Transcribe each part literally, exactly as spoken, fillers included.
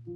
མ་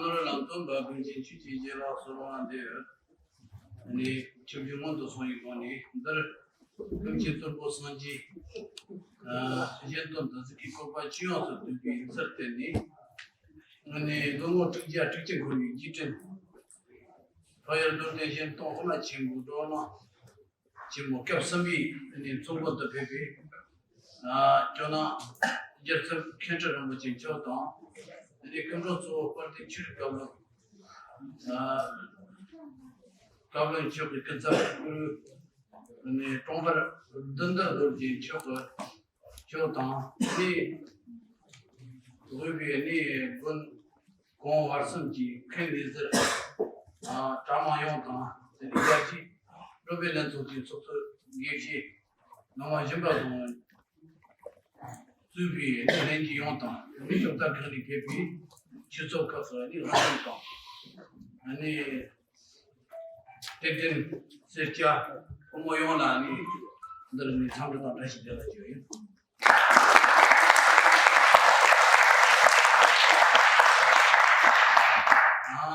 ནོར་ལམ་སྟོན་པ་ཀུན་མཁྱེན་ཆོས་ཀྱི་རྗེ་ལ་གསོལ་བ་འདེབས། ནས་ཆིབས་བསྒྱུར་སྔོན་དུ་སོང་བའི་སྒོ་ནས་འདིར་ཀུན་མཁྱེན་གཙོ་བོ་སངས་རྒྱས་གཞན་དོན་དུ་གཟིགས་ཀྱི་བཀོད་པ་ཅི་ཡོངས་སུ་བསྡུས་པའི་ཚུལ་བསྟན་ནས། ནས་ལོ་ངོ་དྲུག་བརྒྱ་དྲུག་ཅུ་འཁོར་བའི་རྗེས་དྲན། ཕ་ཡུལ་རྡོར་གདན་གཞན་སྟོང་དབུ་མ་ཆེན་པོའི་བགྲོ་གླེང་ཆེན་མོ་སྐབས་གསུམ་པའི་ནས་ཚོགས་འཁོར་དུ་ཕེབས་པའི་ཇོ་ནང་རྒྱལ་ཚབ་མཁན་ཁྲི་རིན་པོ་ཆེ་མཆོག་དང་། ནས་སྐུ་མགྲོན་གཙོ་བོ་དཔལ་ལྡན་ཆོས་རིག་བཀའ་བློན། བཀའ་བློན་མཆོག་གི་སྐུ་ཚབ་སྐུ་རུ་ནས་ཀྲོང་ཧྥར་བདུན་ལྡན་རྡོ་རྗེ་མཆོག་གི་མཆོག་དང་། ནས་དབུས་པའི་ནས་དགོན་གོང་བར་གསུམ་གྱི་མཁན་ལས་ཟུར་གྲྭ་མང་ཡོངས་དང་། དེ་ནས་རྒྱལ་སྤྱིའི་བགྲོ་གླེང་ལྷན་ཚོགས་ཀྱི་ཚོགས་གཙོ་དགེ་བཤེས་ནང་པ་སྦྱིན་པ་དང་། གཙོས་པའི་ལྷན་རྒྱས་ཡོངས་དང་། མི་ཤོག་ད་གང་ནས་ཕེབས་པའི་ཆོས་ཚོགས་ཁག་སོགས་ནས་ལྷན་རྒྱས་དང་། ཨ་ནི་དད་ལྡན་སེར་སྐྱ་ཕོ་མོ་ཡོངས་ལ་ནི་འདིར་ནི་འཚམས་འདྲི་དང་བཀྲ་ཤིས་བདེ་ལེགས་ཞུ་ཡིན། ཨ་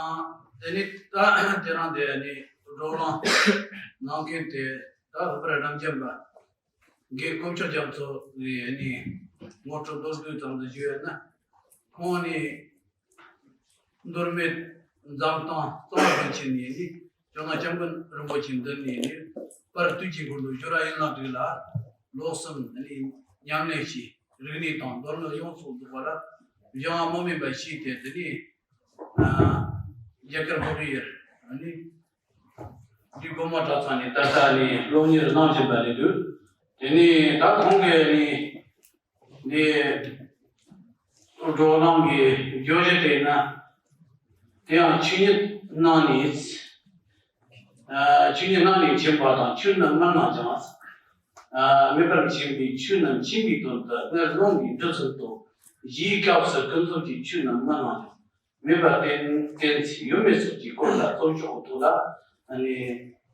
དེ་ནི་ད་དེ་རང་དེ་ནི་བགྲོ་གླེང་གནང་མཁན་དེ་ད་ལྷག་པར་རབ་འབྱམས་པ། རྒན་དཀོན་མཆོག་རྒྱ་མཚོ་ནས་ནི་ངོ་སྤྲོད་མདོར་བསྡུས་ཙམ་དུ་ཞུས་ཡོད་ན། ཁོང་ནི་མདོ་སྨད་འཛམ་ཐང་གཙང་བོ་ཆེན་ནས་ནི་ཇོ་ནང་སྐྱབས་མགོན་རིན་པོ་ཆེ་འདི་ནས་ནི་པར་དུས་ཀྱི་འཁོར་ལོ་ཞུ་ར་ཡན་ལག་བརྒྱུད་ལ་ལོ་གསུམ་ནི་ཉམས་ལེན་བྱས། རིག་གནས་དང་མདོ་སྨད་ཡོངས་སུ་རྫོགས་པ་ལ་སྦྱང་བ་སྨོན་མེད་པ་བྱས་ཏེ། དེ་ནས་རྒྱ་གར་འབྲུག་ཡུལ་ནི། འདི་སྒོ་མོ་གྲྭ་ཚང་ནས་ད་ལྟ་ནས་སློབ་གཉེར་གནང་བཞིན་པ་རེད་འདུག་དེ་ནས་ད་ཁོང་གིས་ནི་འདི་བགྲོ་གླེང་གི་བརྗོད་གཞི་དེ་ན། དེ་ཡང་ཆོས་ཉིད་སྣང་ནས། ཨ་ཆོས་ཉིད་སྣང་ནས་མཁྱེན་པ་དང་ཆོས་རྣམས་མི་སྣང་ཞིང་། ཨ་མེད་པར་མཁྱེན་པའི་ཆོས་རྣམས་མཁྱེན་པའི་དོན་དུ་སྔར་རླུང་གིས་སྒྲིབ་ཟིན་ཏོ། ཞེས་སྐབས་སུ་ཀུན་རྫོབ་ཀྱི་ཆོས་རྣམས་མི་སྣང་ཞིང་། མེད་པར་བསྟན་བསྟན་ཚུལ་ཡོད་མེད་སོགས་ཀྱི་སྐོར་ལ་རྩོམ་ཤོག་ཐོག་ལ་ཨ་ནི་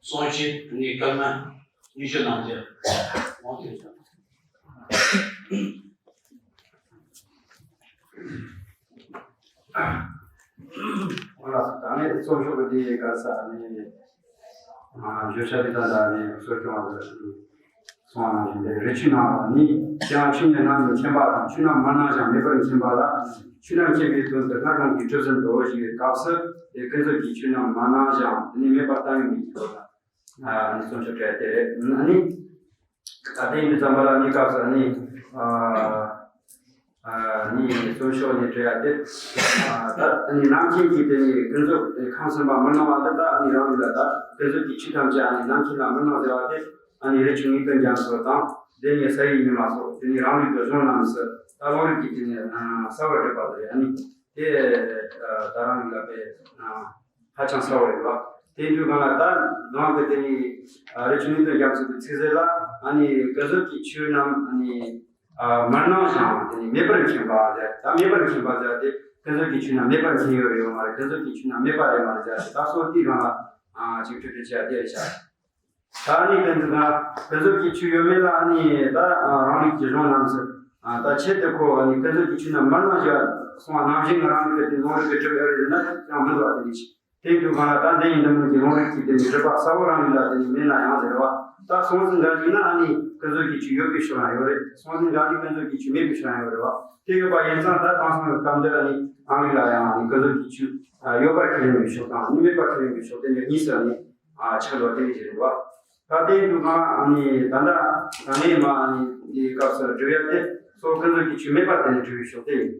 གསུང་བཤད་ནི་སྐར་མ་ཉི་ཤུ་གནང་རྒྱུ། འོང་དེ་ཞུ། ཨོ་ལགས་སོ། ད་ནི་རྩོམ་ཤོག་འདི་ག་ས་ནི་ཨ་བརྗོད་བྱ་འདི་དང་འདྲ་ནི་གསོ་སྐྱོང་བ་གསུངས་པ་ནང་བཞིན་དེ་རི་ཆུ་ནང་ལ་ནི་ཀྱང་ཆོས་ཉིད་རྣམ་གཉིས་མཁྱེན་པ་དང་ཆོས་རྣམས་མི་སྣང་ཞིང་མེད་པར་མཁྱེན་པ་ལ། ཆོས་རྣམས་མཁྱེན་པའི་དོན་དུ་སྔར་རླུང་གིས་གྲུབ་ཟིན་ཏོ་ཞེས་པའི་སྐབས་སུ་དེ་ཀུན་རྫོབ་ཀྱི་ཆོས་རྣམས་མ་སྣང་ཞིང་དེ་ནི་མེད་པར་བསྟན་ཡོད་མིན་གྱི་སྐོར་ལ་ཨ་ནི་རྩོམ་ཤོག་སྤྲད་དེ་རེད། ཨ་ནི་ད་ལྟའི་འདི་ཙམ་པ་ལ་ནི་སྐབས་སུ་ནི་ཨ་ནི་རྩོམ་ཤོག་ནི་སྤྲད་ཡ་དེ་ད་ནི་རྣམ་མཁྱེན་གྱིས་དེ་ནི་ཀུན་རྫོབ་ཁམས་གསུམ་པ་མི་སྣང་བ་འདི་དག་ནི་རང་ལུགས་ལ་ད་ཀུན་རྫོབ་ཀྱི་ཆོས་ཐམས་ཅད་ཨ་ནི་རྣམ་མཁྱེན་ལ་མི་སྣང་ཟེར་བ་དེ། ཨ་ནི་རི་ཆུ་ངེས་དོན་རྒྱ་མཚོ་དང་དེ་ནས་ས་ཡི་ཉི་མ་སོགས་དེ་ནི་རང་ལུགས་ཀྱི་གཞུང་རྣམས་སུ་ད་ལུང་རིགས་ཀྱི་དེ་ནི་གསལ་བར་གྲུབ་པ་དེ་རེད། ཨ་ནི་དེ་ད་རང་ལུགས་ལ་དཔེ་ཧ་ཅང་གསལ་བོ་རེད་བ། དེ་དུས་གང་ལ་ད་གང་དེ་དེ་ནི་རི་ཆུ་ངེས་དོན་རྒྱ་མཚོ་གི་ཚིག་གཟེར་ལ་ཨ་ནི་ཀུན་རྫོབ་ཀྱི་ཆོས་རྣམས་ཨ་ནི་མ་སྣང་ཞིང་དེ་ནི་མེད་པར་མཁྱེན་པ་ཟེར། ད་མེད་པར་མཁྱེན་པ་ཟེར་དེ་ཀུན་རྫོབ་ཀྱི་ཆོས་རྣམས་མེད་པར་མཁྱེན་ཡོད་རེད་ཡོད་མ་རེད། ཀུན་རྫོབ་ཀྱི་ཆོས་རྣམས་མེད་པ་རེད་མ་རེད་ཟེར་དེ་ད་སོ་དེའི་སྒང་ལ་ཨ་ཅིག་འཁྲུལ་འཁྲུལ་བྱས་དེ་རེད་ཤག་ད་ནི་ཀུན་རྫོབ་ཀྱི་ཆོས་ཡོད་མེད་ལ་ནི་ད་རང་ལུགས་ཀྱི་གཞུང་རྣམས་སུ་ད་ཆེད་དུ་ཁོ་ནི་ཀུན་རྫོབ་ཀྱི་ཆོས་རྣམས་མ་སྣང་ཞེས་གསུངས་པ་ནང་བཞིན་ང་རང་ལུགས་ཀྱི་ལུང་རིགས་ཀྱི་གྲུབ་ཡོད་རེད་ན་ཡང་མི་འདུག་པ་དེ་འདྲ་ཞིག་དེ་དུས་གང་ལ་ད་འདི་ཡིན་འདི་མིན་གྱི་ལུང་རིགས་ཀྱི་དེ་ནི་གྲུབ་པ་གསལ་བོ་རང་ལུགས་ལ་དེ་ནི་མེད་ན་ཡང་ཟེར་བ། ད་སོང་ཟིན་འདྲ་ཞིག་ན་ཨ་ནི་ཀུན་རྫོབ་ཀྱི་ཆོས་ཡོད་པའི་ཕྱོགས་ཡང་ཡོད་རེད། སོང་ཟིན་འདྲ་ཞིག་ཀུན་རྫོབ་ཀྱི་ཆོས་མེད་པའི་ཕྱོགས་ཡང་ཡོད་རེད་བ། དེ་ཡོད་པ་ཡིན་ཙང་ད་དེང་སང་གི་སྐབས་འདིར་ཨ་ནི་རང་ལུགས་ལ་ཡང་ཨ་ནི་ཀུན་རྫོབ་ཀྱི་ཆོས་ཡོད་པར་ཁས་ལེན་པའི་ཕྱོགས་དང་ཨ་ནི་མེད་པར་ཁས་ལེན་པའི་ཕྱོགས་དེ་འདྲ་གཉིས་སུ་ཨ་ནི། ཨ་ཆགས་འགྲོ་དེ་འདྲ་ཞིག་རེད་བ། ད་དེའི་འདུག་གང་ཨ་ནི་ད་ལྟ་ད་ནས་མ་ཨ་ནི་འདིའི་སྐབས་སུ་སྒྲུབ་ཡ་དེ་སོ་ཀུན་རྫོབ་ཀྱི་ཆོས་མེད་པར་དེ་ནས་སྒྲུབ་པའི་ཕྱོགས་དེ་ཡིན།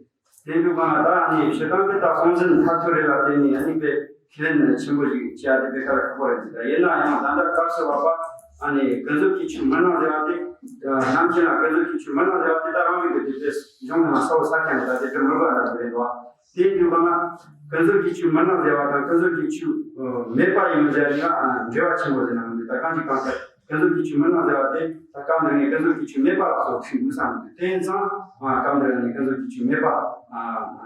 དེའི་འདུག་གང་ད་ཨ་ནི་ཞེ་སྡང་གི་ད་སོང་ཟིན་མཐར་ཐུག་རེད་ལ་བརྟེན་ནས་ཨ་ནི་དཔེ་ཁས་ལེན་ཆེན་པོ་ཞིག་བྱས་ཏེ་དཔེ་ཁ་ཁག་པོ་རེད་ཟེར། ད་ཡིན་ན་ཡང་ད་ལྟ་སྐབས་སུ་བབ་པ་ཨ་ནི་ཀུན་རྫོབ་ཀྱི་ཆོས་མི་སྣང་ཟེར་བ་དེ་རྣམ་མཁྱེན་ལ་ཀུན་རྫོབ་ཀྱི་ཆོས་མི་སྣང་ཟེར་བ་དེ་ད་རང་གི་དེ་དེ་གཞུང་ནང་ས་བོ་ས་ཁྱང་ད་དེ་དེ་མི་དགོས་ར་རེད་བ། དེའི་འདུག་གང་ན། ཀུན་རྫོབ་ཀྱི་ཆོས་མི་སྣང་ཟེར་བ་དང་ཀུན་རྫོབ་ཀྱི་ཆོས་མེད་པ་ཡིན་མིན་ཟེར་ཡིན་ན་འབྲེལ་བ་ཆེན་པོ་ཟེར་ན་མི་འདུག་ད་གང་ཅི་གང་ལྟར་ཀུན་རྫོབ་ཀྱི་ཆོས་མི་སྣང་ཟེར་བ་དེ་ད་སྐབས་འདིར་ངས་ཀུན་རྫོབ་ཀྱི་ཆོས་མེད་པ་ལ་སོགས་ཁྲིད་དགོས་བསམ་འདུག་དེ་ཡིན་ཙང་སྐབས་འདིར་ནི་ཀུན་རྫོབ་ཀྱི་ཆོས་མེད་པ་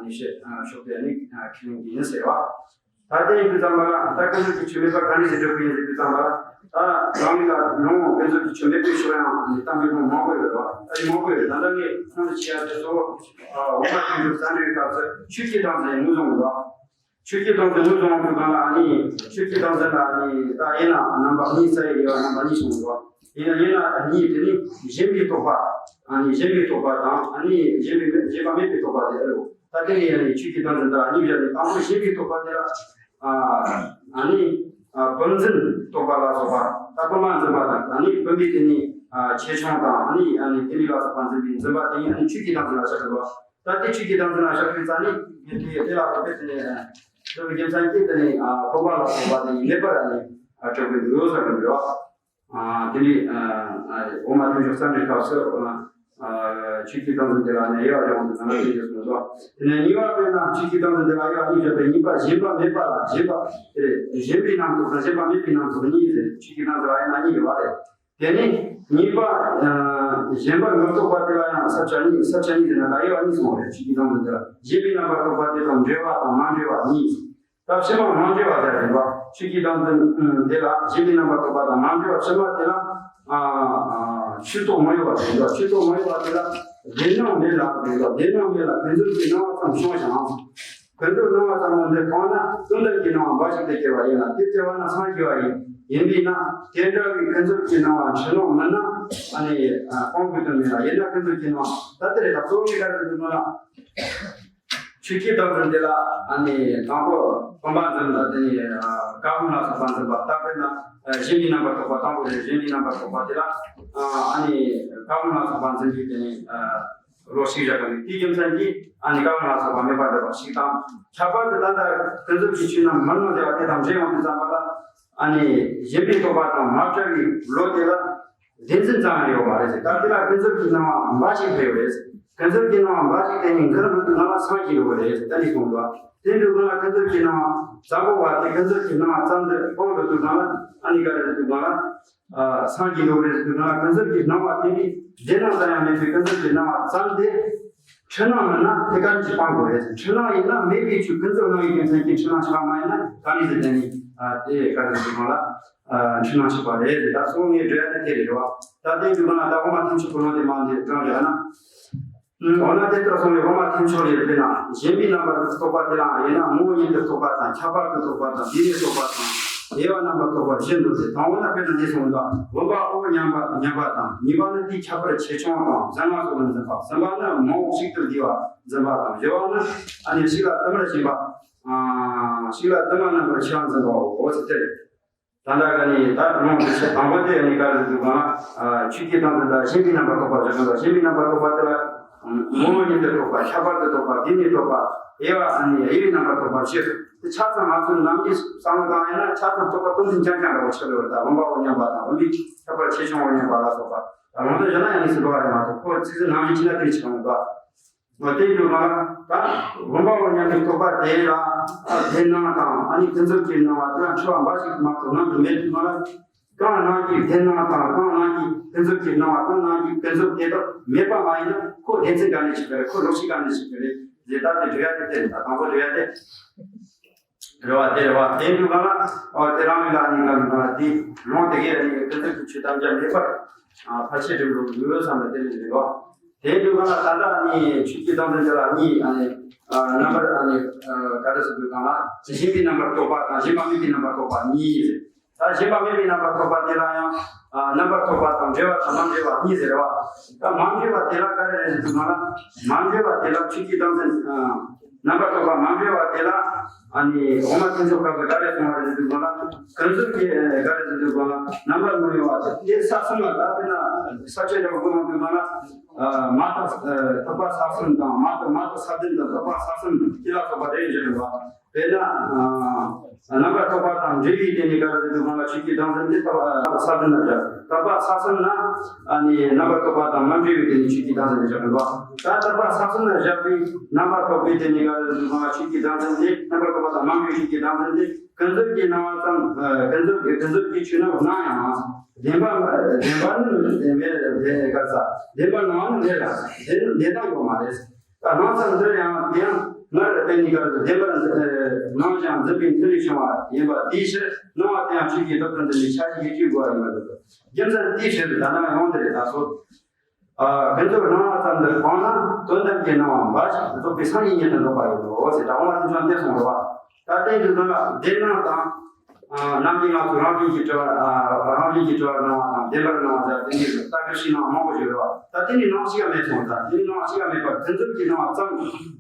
ནི་བཤད་ཕྱོགས་དེ་ནི་ཁས་ལེན་གྱི་ཡིན་ཟེར་བ། ད་དེ་ཡིན་དུས་ཙམ་པ་ལ་ད་ཀུན་རྫོབ་ཀྱི་ཆོས་མེད་པ་ག་ནས་ཞིག་སྒྲུབ་ཀྱི་ཡིན་ཟེར་དུས་ཙམ་པ་ལ་ད་རང་ཉིད་ལ་ལུང་ཀུན་རྫོབ་ཀྱི་ཆོས་མེད་པའི་ཕྱོགས་ཡང་ནི་གཏམ་པའི་ལུང་མང་པོ་ཡོད་རེད་བ། ད་ཡིན་མང་པོ་ཡོད་རེད། ད་ལྟ་ངས་ཁོང་དུ་ཆེ་ཡ་དེ་གཙོ་བོ་འོག་མ་ཐོན་རྒྱུ་རྩ་འགྲེལ་སྐབས་སུ་ཆོས་ཀྱི་གཏམ་ཟེར་ངོས་བཟུང་གི་འདུག་ཆོས་ཀྱི་གཏམ་ཟེར་ངོས་བཟུང་གི་གང་ལ་ཨ་ནི་ཆོས་ཀྱི་གཏམ་ཟེར་ལ་ཨ་ནི་ད་ཡིན་ན་རྣམ་པ་གཉིས་ས་ཡི་དབྱེ་བ་རྣམ་པ་གཉིས་བྱུང་འདུག་ཡིན་ན་ཡིན་ན་གཉིས་དེ་ནི་ཞེན་པའི་རྟོག་པ་ཨ་ནི་ཞེན་པའི་རྟོག་པ་དང་ཨ་ནི་ཞེན་པའི་མེད་ཞེན་པ་མེད་པའི་རྟོག་པ་དེ་ཨེ་རེད། ད་དེ་ནས་ཡང་ནི་ཆོས་ཀྱི་གཏམ་ཟེར་འདི་ལ་གཉིས་བཞག་ནས་དང་པོ་ཞེན་པའི་རྟོག་པ་དེ་ལ་ཨ་ནི་བུམ་འཛིན་རྟོག་པ་ལ་སོགས་པ་ད་བུམ་པ་འཛིན་པ་དང་ཨ་ནི་བུམ་པའི་དེ་ནི་ཆེ་ཆུང་དང་ཨ་ནི་ཨ་ནི་དེ་ནི་ལ་སོགས་པ་འཛིན་པའི་འཛིན་པ་དེ་ཡིན་ཨ་ནི་ཆོས་ཀྱི་གཏམ་ཟེར་ལ་བཞག་གི་འདུག་ད་དེ་ཆོས་ཀྱི་གཏམ་ཟེར་ལ་བཞག་པའི་རྩ་ནི་དེ་དེ་ལ་སོགས་པའི་དེ་ནི་འདི་བའི་རྒྱུ་མཚན་གྱིས་དེ་ནི་བུམ་པ་ལ་སོགས་པ་དེ་ཡིན་མེད་པར་ཨ་ནི་གྲུབ་པའི་འདུག་ཟེར་གི་འདུག་དེ་ནི་འོག་མ་ཐོན་ཕྱོགས་རྩ་འགྲེལ་སྐབས་སུ་ཆོས་ཀྱི་གཏམ་ཟེར་དེ་ལ་ནི་དབྱེ་བ་འབྱུང་བ་འདི་ཚང་མ་ཤེས་དགོས་སོ། དེ་ནས་གཉིས་པ་དཔེར་ན་ཆོས་ཀྱི་གཏམ་ཟེར་དེ་ལ་དབྱེ་བ་གཉིས་བཞག་པའི་གཉིས་པ་ཞེན་པ་མེད་པ་ལ་ཞེན་པ་དེ་རེད། ཞེན་པའི་རྣམ་རྟོག་དང་ཞེན་པ་མེད་པའི་རྣམ་རྟོག་གཉིས་རེད། ཆོས་ཀྱི་གཏམ་ཟེར་ལ་དབྱེ་ན་གཉིས་ཡོད་པ་རེད། དེ་ནས་གཉིས་པ་ཞེན་པར་མི་རྟོག་པ་དེ་ལ་ཡང་ས་བཅད་གཉིས་ས་བཅད་གཉིས་ཟེར་ན་ད་དབྱེ་བ་གཉིས་སོང་བ་རེད། ཆོས་ཀྱི་གཏམ་ཟེར་དེ་ལ་ཞེན་པའི་རྣམ་པར་རྟོག་པ་དེ་དང་འབྲེལ་བ་དང་མ་འབྲེལ་བ་གཉིས། ད་ཕྱི་མ་མ་འབྲེལ་བ་ཟེར་རེད་བ། ཆོས་ཀྱི་གཏམ་ཚན་དེ་ལ་ཞེན་པའི་རྣམ་པར་རྟོག་པ་དང་མ་འབྲེལ་བ་ཕྱི་མ་དེ་ལ་ཆོས་རྟོག་མ་ཡོད་པ་ཟེར་རེད་བ། ཆོས་རྟོག་མ་ཡོད་པ་དེ་ལ་བདེན་སྣང་མེད་ལ་ཟེར་རེད་བ། བདེན་སྣང་མེད་ལ་ཀུན་རྫོབ་ཀྱི་སྣང་བ་ཙམ་བྱུང་ཞིང་། ཀུན་རྫོབ་སྣང་བ་ཙམ་མོ་འདི་གང་ན་དོན་དམ་གྱི་སྣང་བ་འབའ་ཞིག་ཏུ་སྐྱེ་བ་ཡིན་ལ་དེ་སྐྱེ་བ་ན་སངས་རྒྱས་པ་ཡིན། ཡིན་པས་ན་དེ་འདྲ་བའི་ཀུན་རྫོབ་ཀྱི་སྣང་བ་འཁྲུལ་སྣང་མིན་ན་ཨ་ནི་སྤང་དགོས་དོན་མེད་ལ། ཡིན་ན་ཀུན་རྫོབ་ཀྱི་སྣང་བ་ད་དེ་རེད། ད་གཙོ་བོ་ག་རེ་ཟེར་དུས་ན། ཆོས་ཀྱི་གཏམ་ཚན་འདི་ལ་ཨ་ནི་དང་པོ་བུམ་པ་འཛིན་པ་དེ་ནི་བཀའ་བུམ་ལ་སོགས་པ་འཛིན་པ་ལྟ་བུ་ན་ཞེན་པའི་རྣམ་པར་རྟོག་པ་དང་པོ་རེད། ཞེན་པའི་རྣམ་པར་རྟོག་པ་དེ་ལ་ཨ་ནི་བཀའ་བུམ་ལ་སོགས་པ་འཛིན་པའི་དེ་ནི་བློ་ཞིག་བཞག་པ་ནི་དེའི་རྒྱུ་མཚན་གྱིས་ཨ་ནི་བཀའ་བུམ་ལ་སོགས་པ་མེད་པར་འགྲོ་བ་ཞིག་དང་། ཁྱད་པར་དུ་ད་ལྟ་ཀུན་རྫོབ་ཀྱི་ཆོས་རྣམས་མི་སྣང་ཟེར་བ་དེ་དང་འབྲེལ་ཡོང་དུས་ཙམ་པ་ལ་ཨ་ནི་ཞེན་པའི་རྟོག་པ་དང་མ་བྲལ་བའི་བློ་དེ་ལ། བདེན་འཛིན་ཙམ་ཡང་ཡོད་མ་རེད་ཟེར། ད་དེ་ལ་ཀུན་རྫོབ་ཀྱི་སྣང་བ་འབའ་ཞིག་ཕེབས་ཡོད་རེད་ཟེར། ཀུན་རྫོབ་ཀྱི་སྣང་བ་འབའ་ཞིག་དེ་ནི་འགག་མི་ཐུབ་ན་ལ་སངས་རྒྱས་ཡོད་རེད་ཟེར། ད་ནི་གསུངས་འདུག་དེ་འདུག་ན་ཀུན་རྫོབ་ཀྱི་སྣང་བ་ཙམ་པོ་བ་དེ་ཀུན་རྫོབ་ཀྱི་སྣང་བ་ཙམ་དུ་སྤོང་དུ་ཐུབ་ན་ལ་ཨ་ནི་ག་རེ་ཐུབ་ན་ལ་སངས་རྒྱས་ཡོད་རེད་ཟེར། ཐུབ་ན་ལ་ཀུན་རྫོབ་ཀྱི་སྣང་བ་དེ་ནི་བདེན་སྣང་ཙམ་ཡང་མེད་པའི་ཀུན་རྫོབ་ཀྱི་སྣང་བ་ཙམ་དེ། འཁྲུལ་སྣང་མིན་ན་དེ་ག་ནས་ཀྱིས་སྤང་དགོས་རེད། འཁྲུལ་སྣང་ཡིན་ན་མེད་པའི་ཆོས་ཀུན་རྫོབ་སྣང་བའི་རྒྱུ་མཚན་གྱིས་འཁྲུལ་སྣང་ཆགས་པ་མ་ཡིན་ན་ག་ནས་ཟེར་དེ་ནི་དེ་ག་རེ་ཟེར་གང་ལ་འཁྲུལ་སྣང་ཆགས་པ་རེད། ད་གཙོ་བོ་ངས་འགྲོ་ཡ་དེ་དེ་རེད་བ། ད་དེ་འདུག་ན་ད་འོག་མ་ཐེམ་ཆུ་ཁོ་ན་དེ་མ་འདི་དྲང་རེད་ན། འོ་ན་དེ་ལྟར་སོང་བའི་འོག་མ་ཐེམ་ཆུ་ལས་དཔེར་ན་ཞེན་པའི་རྣམ་པར་རྟོག་པ་དེ་ལའང་ཡིན་ན་ངོ་བོ་ཉིད་དུ་རྟོག་པ་དང་ཁྱད་པར་དུ་རྟོག་པ་དང་དེ་ནས་རྟོག་པ་དང་དབྱེ་བ་རྣམ་པར་རྟོག་པ་བཞི་འདུ་སྟེ་དང་པོ་ན་དཔེར་ན་འདི་གསུངས་པ་བུམ་པའོ་སྙམ་པ་སྙམ་པ་དང་གཉིས་པ་ནི་དེའི་ཁྱད་པར་ཆེ་ཆུང་དང་གཟུང་སྔགས་སོགས་ལ་འཛིན་པ། གསུམ་པ་ནི་མང་པོ་ཞིག་ཏུ་བསྡུས་པ་འཛིན་པ་དང་བཞི་པ་ནི་ཨ་ནི་ཞིག་ལ་དུ་མར་ཞེན་པ། ཞིག་ལ་དུ་མ་རྣམ་པར་ཕྱེ་བ་འཛིན་པའོ། འོ་ཙི་སྟེ། ད་ལྟ་ག་ནི་ད་ལུང་འདི་ཆེ་དང་པོ་དེ་ཨ་ནི་ག་རེ་འདུག་ག་ན། ཆོས་ཀྱི་དོན་དུ་ད་ཞེན་པའི་རྣམ་པར་རྟོག་པ་བཞག་གི་འདུག་ཞེན་པའི་རྣམ་པར་རྟོག་པ་དེ་ལ། ངོ་བོ་ཉིད་དུ་རྟོག་པ། ཁྱད་པར་དུ་རྟོག་པ། དེ་ནས་རྟོག་པ། དབྱེ་བ་ཨ་ནི་དབྱེ་བའི་རྣམ་པར་རྟོག་པ་བཞི། དེ་ཆ་ཚང་ང་ཚོའི་ནམ་རྒྱུན་བསམ་བློ་བཏང་ཡིན་ན་ཆ་ཚང་རྟོག་པ་སྟོང་འཛིན་རྐྱང་རྐྱང་འདྲ་བོ་ཆགས་ཡོད་རེད། ད་བུམ་པའོ་སྙམ་པ་དང་བུམ་པའི་ཁྱད་པར་ཆེ་ཆུང་འོ་སྙམ་པ་ལ་སོགས་པ། ད་ལུང་དུ་བཞག་ན་ཡང་ནི་ཟིན་པ་རེད་མ་གཏོགས་ཁོ་ཙིག་ཟིག་ནམ་རྒྱུན་ཕྱིན་ན་དེ་ཆགས་འོང་ག། འོ་དེ་འདུག་ན་ད་བུམ་པའོ་སྙམ་པའི་རྟོག་པ་དེ་ལ་བདེན་སྣང་དང་ཨ་ནི་ཀུན་རྫོབ་ཀྱི་སྣང་བ་དེ་ལ་འཁྲུལ་བ་འབའ་ཞིག་མ་གཏོགས་ནང་དུ་མེད་དུས་ན་ལ། གང་སྣང་གི་བདེན་སྣང་དང་གང་སྣང་གི་ཀུན་རྫོབ་ཀྱི་སྣང་བ་དང་སྣང་གི་ཀུན་རྫོབ་དེ་དག་མེད་པ་མ་ཡིན་ན་ཁོ་བདེན་འཛིན་ག་ནས་ཞིག་གི་རེད། ཁོ་ལོག་ཤེས་ག་ནས་ཞིག་གི་རེད་ཟེར། ད་དེ་འགྲོ་ཡ་དེ་དེ་རེད། ད་དང་པོ་འགྲོ་ཡ་དེ་རེད་བ། དེ་རེད་བ། དེ་འདུག་ག་ལ་ཨོ་དེ་རང་ལ་ནི་ག་ལ་དེ་ལུང་དེ་གའི་ནི་ཀུན་རྫོབ་ཀྱི་ཆོས་ཐམས་ཅད་མེད་པར་ཕལ་ཆེར་འགྲུབ་འགྲོ་དགོས་བསམ་པ་དེ་ནི་རེད་བ། དེ་འདུག་ག་ལ་ད་ལྟ་ནི་ཆོས་ཀྱི་དོན་དུ་འདི་ལ་གཉིས་ཨ་ནི་རྣམ་པར་ཨ་ནི་ག་རེ་ཟེར་དགོས་གང་ལ་ཞེན་པའི་རྣམ་པར་རྟོག་པ་དང་ཞེན་པ་མེད་པའི་རྣམ་པར་རྟོག་པ་གཉིས་རེད། ད་ཞེན་པ་མེད་པའི་རྣམ་པར་རྟོག་པ་དེ་ལ་ཡང་རྣམ་པར་རྟོག་པ་དང་འབྲེལ་བ་དང་མ་འབྲེལ་བ་གཉིས་ཟེར་བ། ད་མ་འབྲེལ་བ་དེ་ལ་ག་རེ་རེད་ཟེར་དུས་ང་ལ་མ་འབྲེལ་བ་དེ་ལ་ཆོས་ཀྱི་དོན་དུ་རྣམ་པར་རྟོག་པ་མ་འབྲེལ་བ་དེ་ལ་ཨ་ནི་འོག་མ་ཐེམ་ཆུ་སྐབས་སུ་ག་རེ་གསུངས་པ་རེད་ཟེར་དུས་ང་ལ་ཀུན་རྫོབ་ཀྱི་ག་རེ་ཟེར་དུས་ང་ལ་རྣམ་པར་མི་གཡོ་བ་དེ་དེ་ས་གསུམ་ལ་ད་དཔེར་ན་ས་བཅད་འདྲ་བོ་དགོས་མ་དུས་ང་ལ་མ་དག་ཐེག་པ་ས་གསུམ་དང་མ་དག་མ་དག་ས་བདུན་དང་ཐེག་པ་ས་གསུམ་དེ་ལ་སོགས་པ་རེད་ཟེར་བ། དཔེར་ན། ཨ། རྣམ་པར་རྟོག་པ་དང་འབྲེལ་བའི་སྟེང་ནས་ག་རེ་འདུག་གང་ལ་ཆོས་ཀྱི་བདག་འཛིན་དེ་རྟག་པ་ས་བདུན་ན་བཞག་རྟག་པ་ས་གསུམ་ན། ཨ་ནི་རྣམ་པར་རྟོག་པ་དང་མ་འབྲེལ་བའི་སྟེང་ནས་ཆོས་ཀྱི་བདག་འཛིན་དེ་བཞག་གི་འདུག་ད་རྟག་པ་ས་གསུམ་ན་བཞག་པའི་རྣམ་པར་རྟོག་པའི་སྟེང་ནས་ག་རེ་འདུག་གང་ལ་ཆོས་ཀྱི་བདག་འཛིན་དེ་རྣམ་པར་རྟོག་པ་དང་མ་འབྲེལ་བའི་ཆོས་ཀྱི་བདག་འཛིན་དེ། ཀུན་རྫོབ་ཀྱི་སྣང་བ་ཙམ། ཨ། ཀུན་རྫོབ་ཀྱི་ཀུན་རྫོབ་ཀྱི་ཆོས་རྣམས་སྣང་ཡང་། བདེན་པ། བདེན་པ་ནི་མེད་དེ་ག་ས། བདེན་པར་སྣང་བ་ནི་མེད་ལ། བདེན་བདེན་སྟངས་ཡོད་མ་རེད། ད་སྣང་ཙམ་འདིར་ཡང་དེ་ཡང་སྔར་བསྟན་ནས་ག་རེ་བདེན་པར་སྣང་ཞིང་འཛིན་པའི་མཐུ་ལས་བྱུང་བ་ཡིན་པ་དེའི་ཕྱིར་སྣང་བ་དེ་ཡང་ཆོས་ཀྱི་བདག་ཏུ་འཛིན་པའི་ཆ་ཤས་ཀྱིས་བསྐྱེད་དགོས་པ་ཡིན་པར་འདོད་དོ། རྒྱུ་མཚན་དེའི་ཕྱིར་ད་ནང་ཡོང་དེ་རེད་ད་སོ། ཨ། ཀུན་རྫོབ་སྣང་བ་ཙམ་དུ་སྤངས་ན་དོན་དམ་གྱི་སྣང་བ་འབའ་ཞིག་རྫོགས་པའི་སངས་རྒྱས་ཉིད་དུ་འགྲོ་བ་ཡིན་ནོ་ཟེར་དྲང་བ་དེ་ཚོ་འདིར་གསུངས་རེད་བ། ད་ལྟའི་འདི་ཚོ་ལ་བདེན་སྣང་དང་། ཨ། རྣམ་འགྱུར་སྣང་ཚུལ་རང་བཞིན་གྱིས་གྲུབ་པ། ཨ། རང་བཞིན་གྱིས་གྲུབ་པ་སྣང་བ་དང་བདེན་པར་སྣང་བ་ཟེར་དེ་འདྲའི་ལྟ་གི་ཕྱི་སྣང་མང་པོ་ཡོད་རེད་བ། ད་དེ་འདྲའི་སྣང་ཞིག་ཡང་མེད་སོང་ད་དེ་འདྲའི་སྣང་ཞིག་ཡང་མེད་པར་ཀུན་རྫོབ་ཀྱི་སྣང་བ་ཙམ་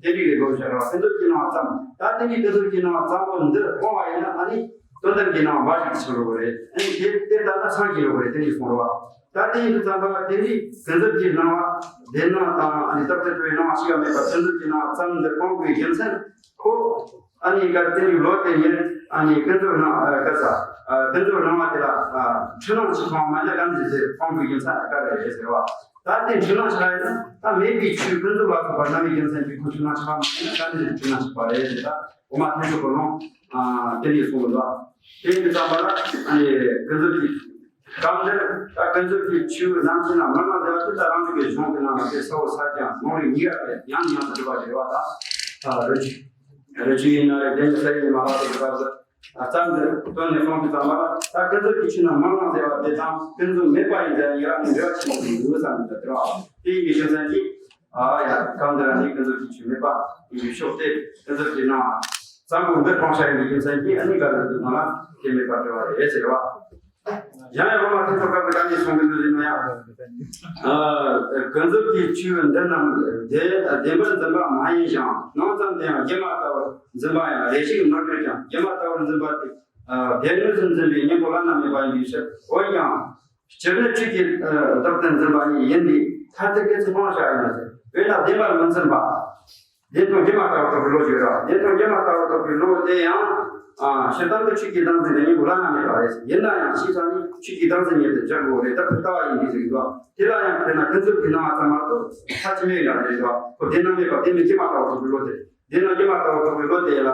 དེ་འདྲའི་རེད་ལོ་ཟེར་བ་ཀུན་རྫོབ་ཀྱི་སྣང་བ་ཙམ་ད་དེ་འདྲའི་ཀུན་རྫོབ་ཀྱི་སྣང་བ་ཙམ་པོ་འདི་སྤོང་བ་ཡིན་ན་ཨ་ནི་དོན་དམ་གྱི་སྣང་བ་འབའ་ཞིག་ཏུ་སོང་འགྲོ་གི་རེད། ཨ་ནི་དེ་དེ་ལྟར་ན་སངས་རྒྱས་འགྲོ་གི་རེད་དེ་འདྲའི་གསུངས་རེད་བ། ད་དེ་ཡིན་དུས་ཙམ་པ་ལ་དེ་འདྲའི་ཀུན་རྫོབ་ཀྱི་སྣང་བ་བདེན་སྣང་དང་ཨ་ནི་རྟག་ཏུ་གྲུབ་པའི་སྣང་བ་ཞིག་ཡང་མེད་པར་ཀུན་རྫོབ་ཀྱི་སྣང་བ་ཙམ་འདི་སྤོང་དགོས་རྒྱུ་མཚན་ཁོ། ཨ་ནི་གལ་ཏེ་ལོ་དེ་ཉིད་ཨ་ནི་ཀུན་རྫོབ་སྣང་བ་ག་ས། ཨ། ཀུན་རྫོབ་སྣང་བ་དེ་ལ། ཨ། འཁྲུལ་སྣང་ཆགས་པ་མ་ཡིན་ན་ག་འདྲ་ཟེར་སྤོང་དགོས་རྒྱུ་མཚན་ག་རེ་རེད་ཟེར་བ། ད་དེ་འཁྲུལ་སྣང་ཆགས་ཡིན་ན་ད་མེད་པའི་ཆོས་ཀུན་རྫོབ་ལ་སོགས་པ་སྣང་བའི་རྒྱུ་མཚན་གྱིས་ཁོ་འཁྲུལ་སྣང་ཆགས་པ་མ་ཡིན་ན་ག་འདྲ་ཟེར་འཁྲུལ་སྣང་ཆགས་པ་རེད་ཟེར་ད་འོ་མ་ཐེག་མཆོག་གི་ལུང་། ཨ། དེ་ནས་གསུངས་ཡོད་པ། དེ་ཡིན་དུས་ཙམ་པ་ལ་ཨ་ནི་ཀུན་རྫོབ་ཀྱི། སྐབས་འདིར་ད་ཀུན་རྫོབ་ཀྱི་ཆོས་རྣམ་མཁྱེན་ལ་མི་སྣང་ཟེར་བ་དེ་ད་རང་རྒྱུད་ཀྱི་གཞུང་གི་ནང་ལ་དེ་ས་འོག་ས་ཀྱང་ལུང་རིགས་གཉིས་ཀ་དེ་ཡང་ནས་ཡང་དུ་སྒྲུབ་པ་རེད་བ་ད། ཨ། རི་ཆུ། རི་ཆུ་ཡིན་ན་རེ་བདེན་གྱི་ས་ཡིན་མ་ལགས་དེ་གི་སྐབས་སུ། ཨ། རྩ་འདིར་དོན་ནས་གསུངས་ཀྱི་ཙམ་པ་ད་ཀུན་རྫོབ་ཀྱི་ཆོས་རྣམས་མི་སྣང་ཟེར་བ་དེ་དང་ཀུན་རྫོབ་མེད་པ་ཡིན་ཟེར་བ་གཉིས་ཀ་ནི་འབྲེལ་བ་ཆེན་པོ་ཡོད་བསམ་གྱི་འདུག་དེ་རེད་བ། དེ་ཡིན་པའི་རྒྱུ་མཚན་གྱིས། ཨ་ཡ། སྐབས་འདིར་ནི་ཀུན་རྫོབ་ཀྱི་ཆོས་མེད་པ་ཡིན་པའི་ཕྱོགས་དེ་ཀུན་རྫོབ་ཀྱི་སྣང་བ་ཙམ་པོ་འདིར་སྤང་བྱ་ཡིན་པའི་རྒྱུ་མཚན་གྱིས་ཨ་ནི་ག་རེ་འདུག་ན་ལ་དེ་མེད་པར་འགྲོ་བ་རེད་ཟེར་བ། ཡང་ཡང་རོ་མ་ཐེག་མཆོག་སྐབས་ཀྱི་བཀའ་ནས་གསུངས་པའི་ལུགས་ཡིན་ན་ཡང་། ཨ། ཀུན་རྫོབ་ཀྱི་ཆོས་འདི་རྣམས་དེ་བདེན་པར་འཛིན་པ་མ་ཡིན་ཞིང་སྣང་ཙམ་དུ་ཡང་སྒྱུ་མ་ལྟ་བུར་འཛིན་པ་ཡང་རེ་ཞིག་མི་འཕྲོད་ཀྱང་སྒྱུ་མ་ལྟ་བུར་འཛིན་པ་དེ། ཨ། བདེན་མངོན་སུམ་འཛིན་པའི་གཉེན་པོ་བླ་ན་མེད་པ་ཡིན་པའི་ཕྱིར། འོན་ཀྱང་། སྤྱིར་ནི་ཆོས་ཀྱི་བདག་ཏུ་འཛིན་པ་ཉིད་ཡིན་པས་ཐ་དད་སྐད་ཅིག་སྤང་བྱ་ཡིན་ནོ་ཟེར། དཔེར་ན་བདེན་པར་མི་འཛིན་པ། བདེན་དང་སྒྱུ་མ་ལྟ་བུར་རྟོགས་པའི་བློ་ཞིག་རེད། བདེན་དང་སྒྱུ་མ་ལྟ་བུར་རྟོགས་པའི་བློ་དེ་ཡང་། ཨ། སྤྱིར་བཏང་དུ་ཆོས་ཀྱི་བདག་འཛིན་དེ་གཉེན་པོ་བླ་ན་མེད་པ་རེད། ཡིན་ན་ཡང་ཕྱིས་ས་ནི་ཆོས་ཀྱི་བདག་འཛིན་ཉིད་དུ་འགྱུར་དགོས་རེད། རྟག་ཏུ་ལྟ་བ་ཡིན་པའི་ཟེར་གྱི་འདུག་དེ་ལ་ཡང་དཔེར་ན་ཀུན་རྫོབ་ཀྱི་སྣང་བ་ཙམ་མ་གཏོགས་ཐ་ཆད་མེད་པའི་འདྲ་རེད་འདུག་ཁོ་བདེན་ན་མེད་པ་བདེན་མིན་སྒྱུ་མ་ལྟ་བུར་རྟོགས་པའི་བློ་དེ། དེ་ན་སྒྱུ་མ་ལྟ་བུར་རྟོགས་པའི་བློ་དེ་ལ་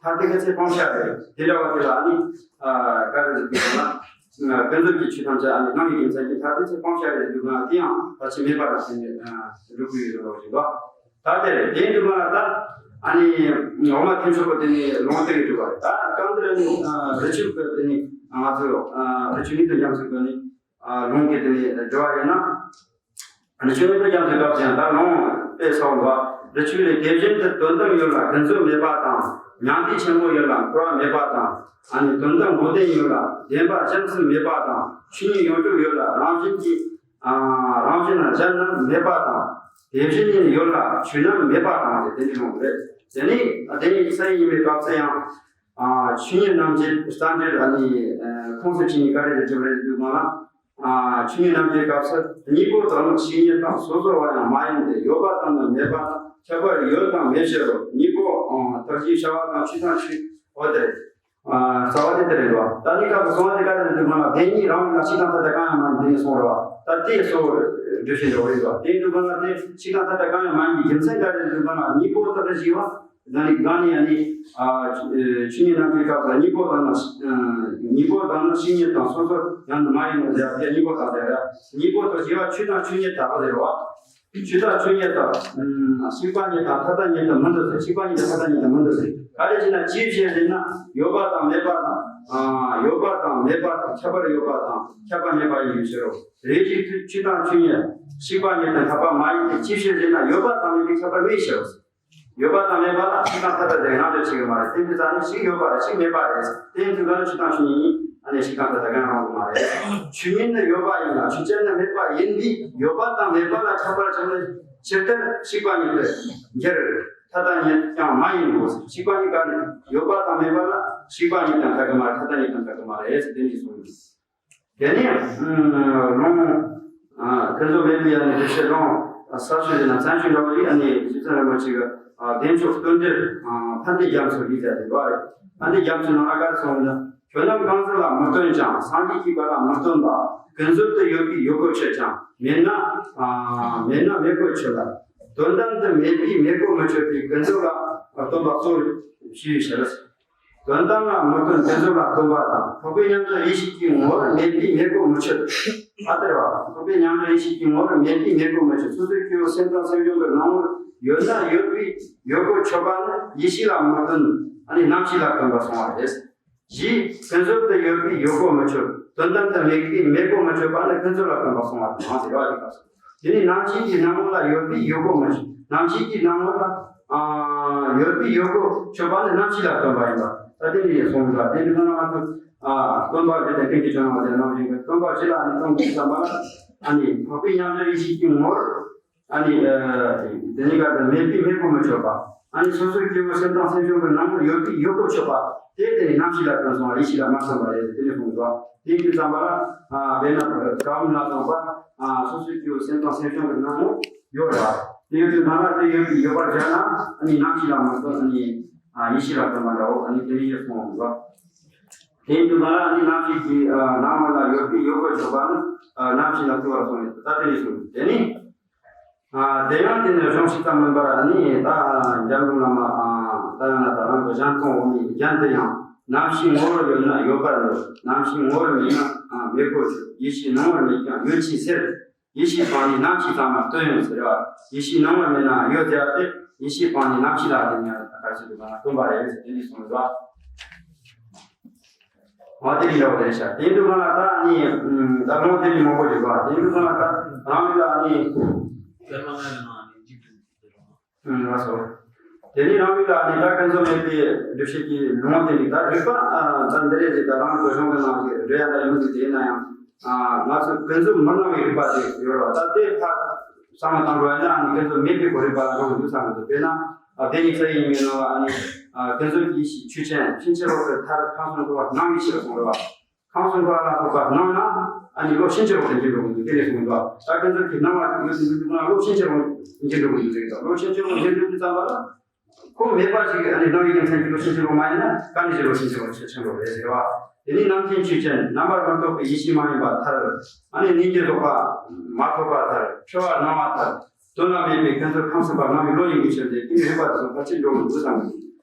ཐ་དད་སྐད་ཅིག་སྤང་བྱ་རེད། དེ་འདྲ་བ་དེ་ལ་ནི། ཨ། ག་རེ་ཟེར་དགོས་ན། ཀུན་རྫོབ་ཀྱི་ཆོས་ཐམས་ཅད་ཨ་ནི་སྣང་བའི་རྒྱུ་མཚན་གྱིས་ཐ་དད་སྐད་ཅིག་སྤང་བྱ་རེད་ཟེར་དུས་ང་དེ་ཡང་ཐ་ཆད་མེད་པ་རང་བཞིན་ནས་སྒྲུབ་དགོས་ཡོད་རེད་བ། ད་དེ་རེད། དེ་འདུག་ན་ད་ཨ་ནི་འོག་མ་ཐེག་མཆོག་གི་དེ་ནི་ལུང་དེ་གི་སྒྲུབ་པ་རེད། ད་སྐབས་འདིར་ནི་རི་ཆུ་གི་དེ་ནི་ང་ཚོ་རི་ཆུ་ནི་དུ་འཇམ་ཟེར་གི་ནི་ལུང་གི་དེ་ནི་སྒྲུབ་པ་ཡིན་ན། རི་ཆུ་ནི་དུ་འཇམ་ཟེར་སྐབས་ཀྱང་ད་ལུང་དཔེ་སོགས་ལ། རི་ཆུ་ལས་དེ་བཞིན་དུ་དོན་དམ་ཡུལ་ལ་ཀུན་རྫོབ་མེད་པ་དང་། མྱང་འདས་ཆེན་པོ་ཡུལ་ལ་འཁོར་བ་མེད་པ་དང་། ཨ་ནི་དོན་དམ་བློ་ལྡན་ཡུལ་ལ་བདེན་པ་གཞན་སུ་མེད་པ་དང་། ཆོས་ཉིད་ཡོངས་གྲུབ་ཡུལ་ལ་རང་བཞིན་གྱིས། ཨ། རང་བཞིན་གཞན་རྣམས་མེད་པ་དང་། དེ་བཞིན་ཉིད་ཡུལ་ལ་ཆོས་རྣམས་མེད་པ་དང་ཟེར་དེ་འདྲ་ལུང་རེད། དེ་ནི་དེ་ནི་ས་ཡིན་པའི་སྐབས་སུ་ཡང་། ཨ། ཆོས་ཉིད་རྣམ་འབྱེད་རྩ་འགྲེལ་ཨ་ནི་ཁུངས་སུ་ཕྱེ་ནས་ག་རེ་ཟེར་གྱི་རེད་འདུག་ན། ཨ། ཆོས་ཉིད་རྣམ་འབྱེད་སྐབས་སུ་གཉིས་པོ་དག་ནི་བཤེས་གཉེན་དང་སོ་སོ་བ་ཡང་མ་ཡིན་ཏེ། ཡོད་པ་དང་ནི་མེད་པ་ཁྱད་པར་ཡོད་དང་མེད་ཕྱིར་རོ། གཉིས་པོ་དག་ཅེས་བྱ་བ་དང་ཆོས་དང་ཆོས་འོ་དེ་རེད། ཨ། རྩ་བ་དེ་དེ་རེད་བ། ད་ནི་སྐབས་སུ་གསུང་བ་དེ་ག་རེ་འདུག་ན་བདེན་གཉིས་རང་ལུགས་ལ་གཅིག་དང་ཐ་དད་གང་ཡང་མ་ཡིན་དེ་ནས་གསུངས་རེད་བ། ད་དེ་སོ་འགྲེལ་བཤད་འགྲོ་རེད་བ། དེ་འདུག་ན་དེ་གཅིག་དང་ཐ་དད་གང་ཡང་མ་ཡིན་གྱི་རྒྱུ་མཚན་ག་རེ་འདུག་ན་གཉིས་པོ་དག་ཅེས་བྱ་བ། ད་ནི་གང་ནས་ཡང་ནི། ཨ། ཆོས་ཉིད་རྣམ་འབྱེད་སྐབས་ལ་གཉིས་པོ་དག་ནི། གཉིས་པོ་དག་ནི་བཤེས་གཉེན་དང་སོ་སོ་ཡང་ནི་མ་ཡིན་ནོ་ཟེར་བ་དེ་གཉིས་པོ་དག་ཟེར་ཡ། གཉིས་པོ་དག་ཅེས་པ་ཆོས་དང་ཆོས་ཉིད་དག་ཟེར་བ། ཆོས་དང་ཆོས་ཉིད་དག་ཨ། གཅིག་པ་ཉིད་དང་ཐ་དད་ཉིད་དུ་མི་འདོད་ཟེར། གཅིག་པ་ཉིད་དང་ཐ་དད་ཉིད་དུ་མི་འདོད་ཟེར། ག་རེ་བྱས་ན་ཅིའི་ཕྱིར་ཟེར་ན་ཡོད་པ་དང་མེད་པ་དང་། ཨ། ཡོད་པ་དང་མེད་པ་དང་ཁྱད་པར་ཡོད་པ་དང་ཁྱད་པར་མེད་པ་ཡིན་པའི་ཕྱིར་རོ། རེ་ཞིག་ཏུ་ཆོས་དང་ཆོས་ཉིད་གཅིག་པ་ཉིད་དུ་འཐད་པ་མ་ཡིན་ཏེ། ཅིའི་ཕྱིར་ཟེར་ན་ཡོད་པ་དང་མེད་པའི་ཁྱད་པར་མེད་ཕྱིར་རོ། ཡོད་པ་དང་མེད་པ་ལ་གཅིག་དང་ཐ་དད་དེ་རང་དུ་ཆེ་གི་མ་རེད། དེ་འདི་ཙམ་ནི་གཅིག་ཡོད་པ་རེད། གཅིག་མེད་པ་རེད། དེ་ཡིན་དུས་ག་ལ་ཆོས་དང་ཆོས་ཉིད་གཉིས་ཨ་ནི་གཅིག་དང་ཐ་དད་གང་རང་གི་མ་རེད། ཆོས་ཉིད་ནི་ཡོད་པ་ཡིན་ལ་ཆོས་ཅན་ནི་མེད་པ་ཡིན་པས་ཡོད་པ་དང་མེད་པ་ལ་ཁྱད་པར་ཆེ་ནི་ཇི་ལྟར་གཅིག་པ་ཉིད་དུ་འགྱུར། ཐ་དད་ཉིད་ཀྱང་མ་ཡིན་ནོ། གཅིག་པ་ཉིད་ཀ་ནི་ཡོད་པ་དང་མེད་པ་ལ་གཅིག་པ་ཉིད་དང་ཐད་ཀྱི་མ་རེད། ཐ་དད་ཉིད་དང་ཐད་ཀྱི་མ་རེད་ཟེར་དེ་འདྲའི་གསུངས་ཡོད། དེ་ནས་ལུང་ཀུན་རྫོབ་མེད་པའི་ཨ་ནི་འགྲེལ་བཤད་ལུང་ས་ཆོས་ཟེར་ན་བཙན་བྱོལ་འདྲ་བོ་ཞིག་ཨ་ནི་རྗེ་བཙུན་རིན་པོ་ཆེ་གི་བདེ་མཆོག་བསྟོད་འགྲེལ་ཕན་བདེ་རྒྱ་མཚོ་ཡིན་ཟེར་དེ་བ་རེད། ཕན་བདེ་རྒྱ་མཚོའི་ནང་ལ་ག་རེ་གསུངས་ན། ཁྱོད་རྣམས་གང་ཟག་ལ་མི་སྟོན་ཅིང་། སངས་རྒྱས་ཀྱི་བཀའ་ལ་མི་སྟོན་པ། ཀུན་རྫོབ་ཏུ་ཡོད་པའི་ཡོད་གོ་ཆོད་ཅིང་། མེད་ན་མེད་ན་མེད་གོ་ཆོད་ལ། དོན་དམ་དུ་མེད་པའི་མེད་གོ་མི་ཆོད་པའི་ཀུན་རྫོབ་ལ་སྟོན་པ་གཙོ་བོ་ཞེས་བྱ། དོན་དམ་ལ་མི་སྟོན་ཀུན་རྫོབ་ལ་སྟོན་པ་དང་། འཕགས་པའི་མཉམ་གཞག་ཡེ་ཤེས་ཀྱི་ངོ་བོར་མེད་པའི་མེད་གོ་མི་ཆོད། ཨ་དེར་བ། འཕགས་པའི་མཉམ་གཞག་ཡེ་ཤེས་ཀྱི་ངོ་བོར་མེད་པའི་མེད་གོ་མི་ཆོད། སོ་སོའི་སྐྱེ་བོ་སེམས་དང་སེམས་བྱུང་གི་སྣང་ངོར་ཡོད་ན་ཡོད་པའི་ཡོད་གོ་ཆོད་པ་ནི་ཡེ་ཤེས་ལ་མི་སྟོན། ཨ་ནི་རྣམ་ཤེས་ལ་སྟོན་པ་གསུངས་པ་རེད། གཞི་ཀུན་རྫོབ་ཏུ་ཡོད་པའི་ཡོད་གོ་མི་ཆོད། དོན་དམ་དུ་མེད་པའི་མེད་གོ་མི་ཆོད་པ་ནི་ཀུན་རྫོབ་ལ་སྟོན་པ་གསུངས་པ་དང་ཟེར་བ་དེ་ག་སོ། དེ་ནི་རྣམ་ཤེས་ཀྱི་སྣང་ངོ་ལ་ཡོད་པའི་ཡོད་གོ་མི་ཆོད། རྣམ་ཤེས་ཀྱི་སྣང་ངོ་ལ་ཨ་ཡོད་པའི་ཡོད་གོ་ཆོད་པ་ནི་རྣམ་ཤེས་ལ་སྟོན་པ་ཡིན་པ། ད་དེ་ནི་ཡིན་གསུངས་པ། དེ་ནི་ང་ཚོ་ཨ་སྟོན་པ་དེ་དང་ཀུན་གྱི་སྤྱོད་ལམ་དེ་རྣམ་བཞིན་གྱི་སྟོན་པ་ཞིག་ལ་ནི་སྟོན་དགོས་བསམ་པ་ལ། ཨ་ནི་འཕགས་པའི་མཉམ་གཞག་ཡེ་ཤེས་ཀྱི་ངོར། ཨ་ནི་ཨ་དེ་ནི་ག་དང་མེད་པའི་མེད་གོ་མི་ཆོད་པ། ཨ་ནི་སོ་སོའི་སྐྱེ་བོ་སེམས་དང་སེམས་བྱུང་གི་སྣང་ངོར་ཡོད་པའི་ཡོད་གོ་ཆོད་པ། དེ་དེ་ནི་རྣམ་ཤེས་ལ་སྟོན་སོང་བ། ཡེ་ཤེས་ལ་མ་སྟོན་པ་རེད། དེ་ནི་གསུངས་སོ། དེ་ཡིན་དུས་ཙམ་པ་ལ་ཨ་དཔེར་ན་བཀའ་འབུམ་ལ་སོགས་པ་ཨ་སོ་སོའི་སྐྱེ་བོ་སེམས་དང་སེམས་བྱུང་གི་སྣང་ངོར་ཡོད་རེད་བ། དེ་ཡོད་དུས་ནང་ལ་དེ་ཡོད་པའི་ཡོད་པར་སྦྱར་ན། ཨ་ནི་རྣམ་ཤེས་ལ་མ་སྟོན། ཨ་ནི་ཨ་ཡེ་ཤེས་ལ་སྟོན་པ་འདྲ་བོ། ཨ་ནི་དེ་ནི་ཡོད་གསུངས་སོ། དེ་ཡིན་དུས་ང་ལ་ནི་རྣམ་ཤེས་ཀྱི་ཨ་སྣང་བ་ལ་ཡོད་པའི་ཡོད་གོ་ཆོད་པ་ནི་ཨ་རྣམ་ཤེས་ལ་བརྩི་བར་གསུངས་ཡོད། ད་དེ་ནས་གསུངས། དེ་ནི་ཨ་དེ་ཡང་དེ་ནི་གཞུང་ཞིག་ཙམ་མིན་པར། ཨ་ནི་ད་འཇམ་མགོན་བླ་མ་ཨ་ད་ཡང་ན་ད་རང་གི་གཞན་སྟོང་འོག་མའི་རྒྱན་དུ་ཡང་། རྣམ་ཤེས་ངོ་བོར་ཡོད་ན་ཡོད་པར་འདོད། རྣམ་ཤེས་ངོ་བོར་མེད་ན་ཨ་མེད་གོ་ཆོད། ཡེ་ཤེས་སྣང་བར་མེད་ཀྱང་ཡོད་ཅེས་ཟེར། ཡེ་ཤེས་སྤངས་ནས་རྣམ་ཤེས་ཙམ་ལ་སྟོན་ཡོང་ཟེར་བ། ཡེ་ཤེས་སྣང་བར་མེད་ན་ཡོད་ཟེར་བ་དེ། ཡེ་ཤེས་སྤངས་ནས་རྣམ་ཤེས་ལ་དེ་ནས་ག་རེ་ཟེར་དགོས་ན་སྟོན་པ་རེད་ཟེར། དེ་ནས་གསུངས་པ། འོ་དེ་རིགས་འདྲ་བོ་རེད་ཤག་དེ་འདུག་ག་ལ་ད་ནི་ད་ལུང་དེ་རིགས་མང་པོ་ཡོད་པ། དེ་འདུག་ག་ལ་ད་རང་ལུགས་ལ་ནི། ལ་སོ། དེ་ནི་རང་ལུགས་ལ་ནི་ད་ཀུན་རྫོབ་མེད་པའི་སྒྲུབ་བྱེད་ཀྱི་ལུང་དེ་ནི་ད་རིགས་པ་ད་འདི་རེད་ཟེར། ད་རང་གི་གཞུང་གི་ནང་གི་འགྲོ་ཡ་ད་ཡོང་གི། དེ་ཡིན་ན་ཡང་ང་ཚོ་ཀུན་རྫོབ་མི་སྣང་བའི་རིགས་པ་དེ་ཡོད་རེད་བ། ད་དེ་ཕར་བསམ་བློ་བཏང་དགོས་ཡ་ན་ནི་ཀུན་རྫོབ་མེད་པའི་གོ་རིགས་པ་ལ་རང་འདུག་བསམ་གི་འདུག་དཔེར་ན་བདེན་གཉིས་སུ་ཡིན་མིན་ནོ། ཨ་ནི་ཀུན་རྫོབ་ཀྱི་ཡེ་ཤེས་ཆོས་ཅན། ཕྱིན་ཅི་ལོག་གི་མཐར་ཁམས་གསུམ་འཁོར་བ་སྣང་བའི་ཕྱིར་གསུངས་རེད་བ། ཁམས་གསུམ་འཁོར་བ་ལ་སོགས་པ་སྣང་ན། ཨ་ནི་བློ་ཕྱིན་ཅི་ལོག་ཏུ་འགྱུར་འགྲོ་གི་འདུག་དེ་ལས་གསུངས་འདུག་ད་ཀུན་རྫོབ་ཀྱི་སྣང་བ་ཡོད་དུ་འགྱུར་འགྲོ་ན་བློ་ཕྱིན་ཅི་ལོག་འགྱུར་འགྲོ་གི་འདུག་ཟེར་གི་འདུག་བློ་ཕྱིན་ཅི་ལོག་འགྱུར་འགྲོ་དུས་ཙམ་པ་ལ། ཁོ་མེད་པ་ཞིག་ཨ་ནི་སྣང་བའི་རྒྱུ་མཚན་གྱིས་བློ་ཕྱིན་ཅི་ལོག་མ་ཡིན་ན། ག་ནས་ཀྱང་བློ་ཕྱིན་ཅི་ལོག་ཕྱིན་ཆགས་འགྲོ་རེད་ཟེར་བ། དེ་ནི་རྣམ་མཁྱེན་ཆོས་ཅན། རྣམ་པར་མི་རྟོག་པའི་ཡེ་ཤེས་མ་ཡིན་པ་མཐར། ཨ་ནི་གནས་འགྱུར་ལྡོག་པ་མ་ཐོབ་པ་མཐར། འཁྲུལ་བ་སྣང་བ་མཐར། དོན་ལ་མེད་པའི་ཀུན་རྫོབ་ཁམས་གསུམ་པ་སྣང་བའི་བློ་ཡིན་པའི་ཕྱིར་ཏེ། དེ་ནི་རིགས་པ་དེ་ཚོ་ཕལ་ཆེར་འགྲོ་གི་འདུག་བསམ་གི།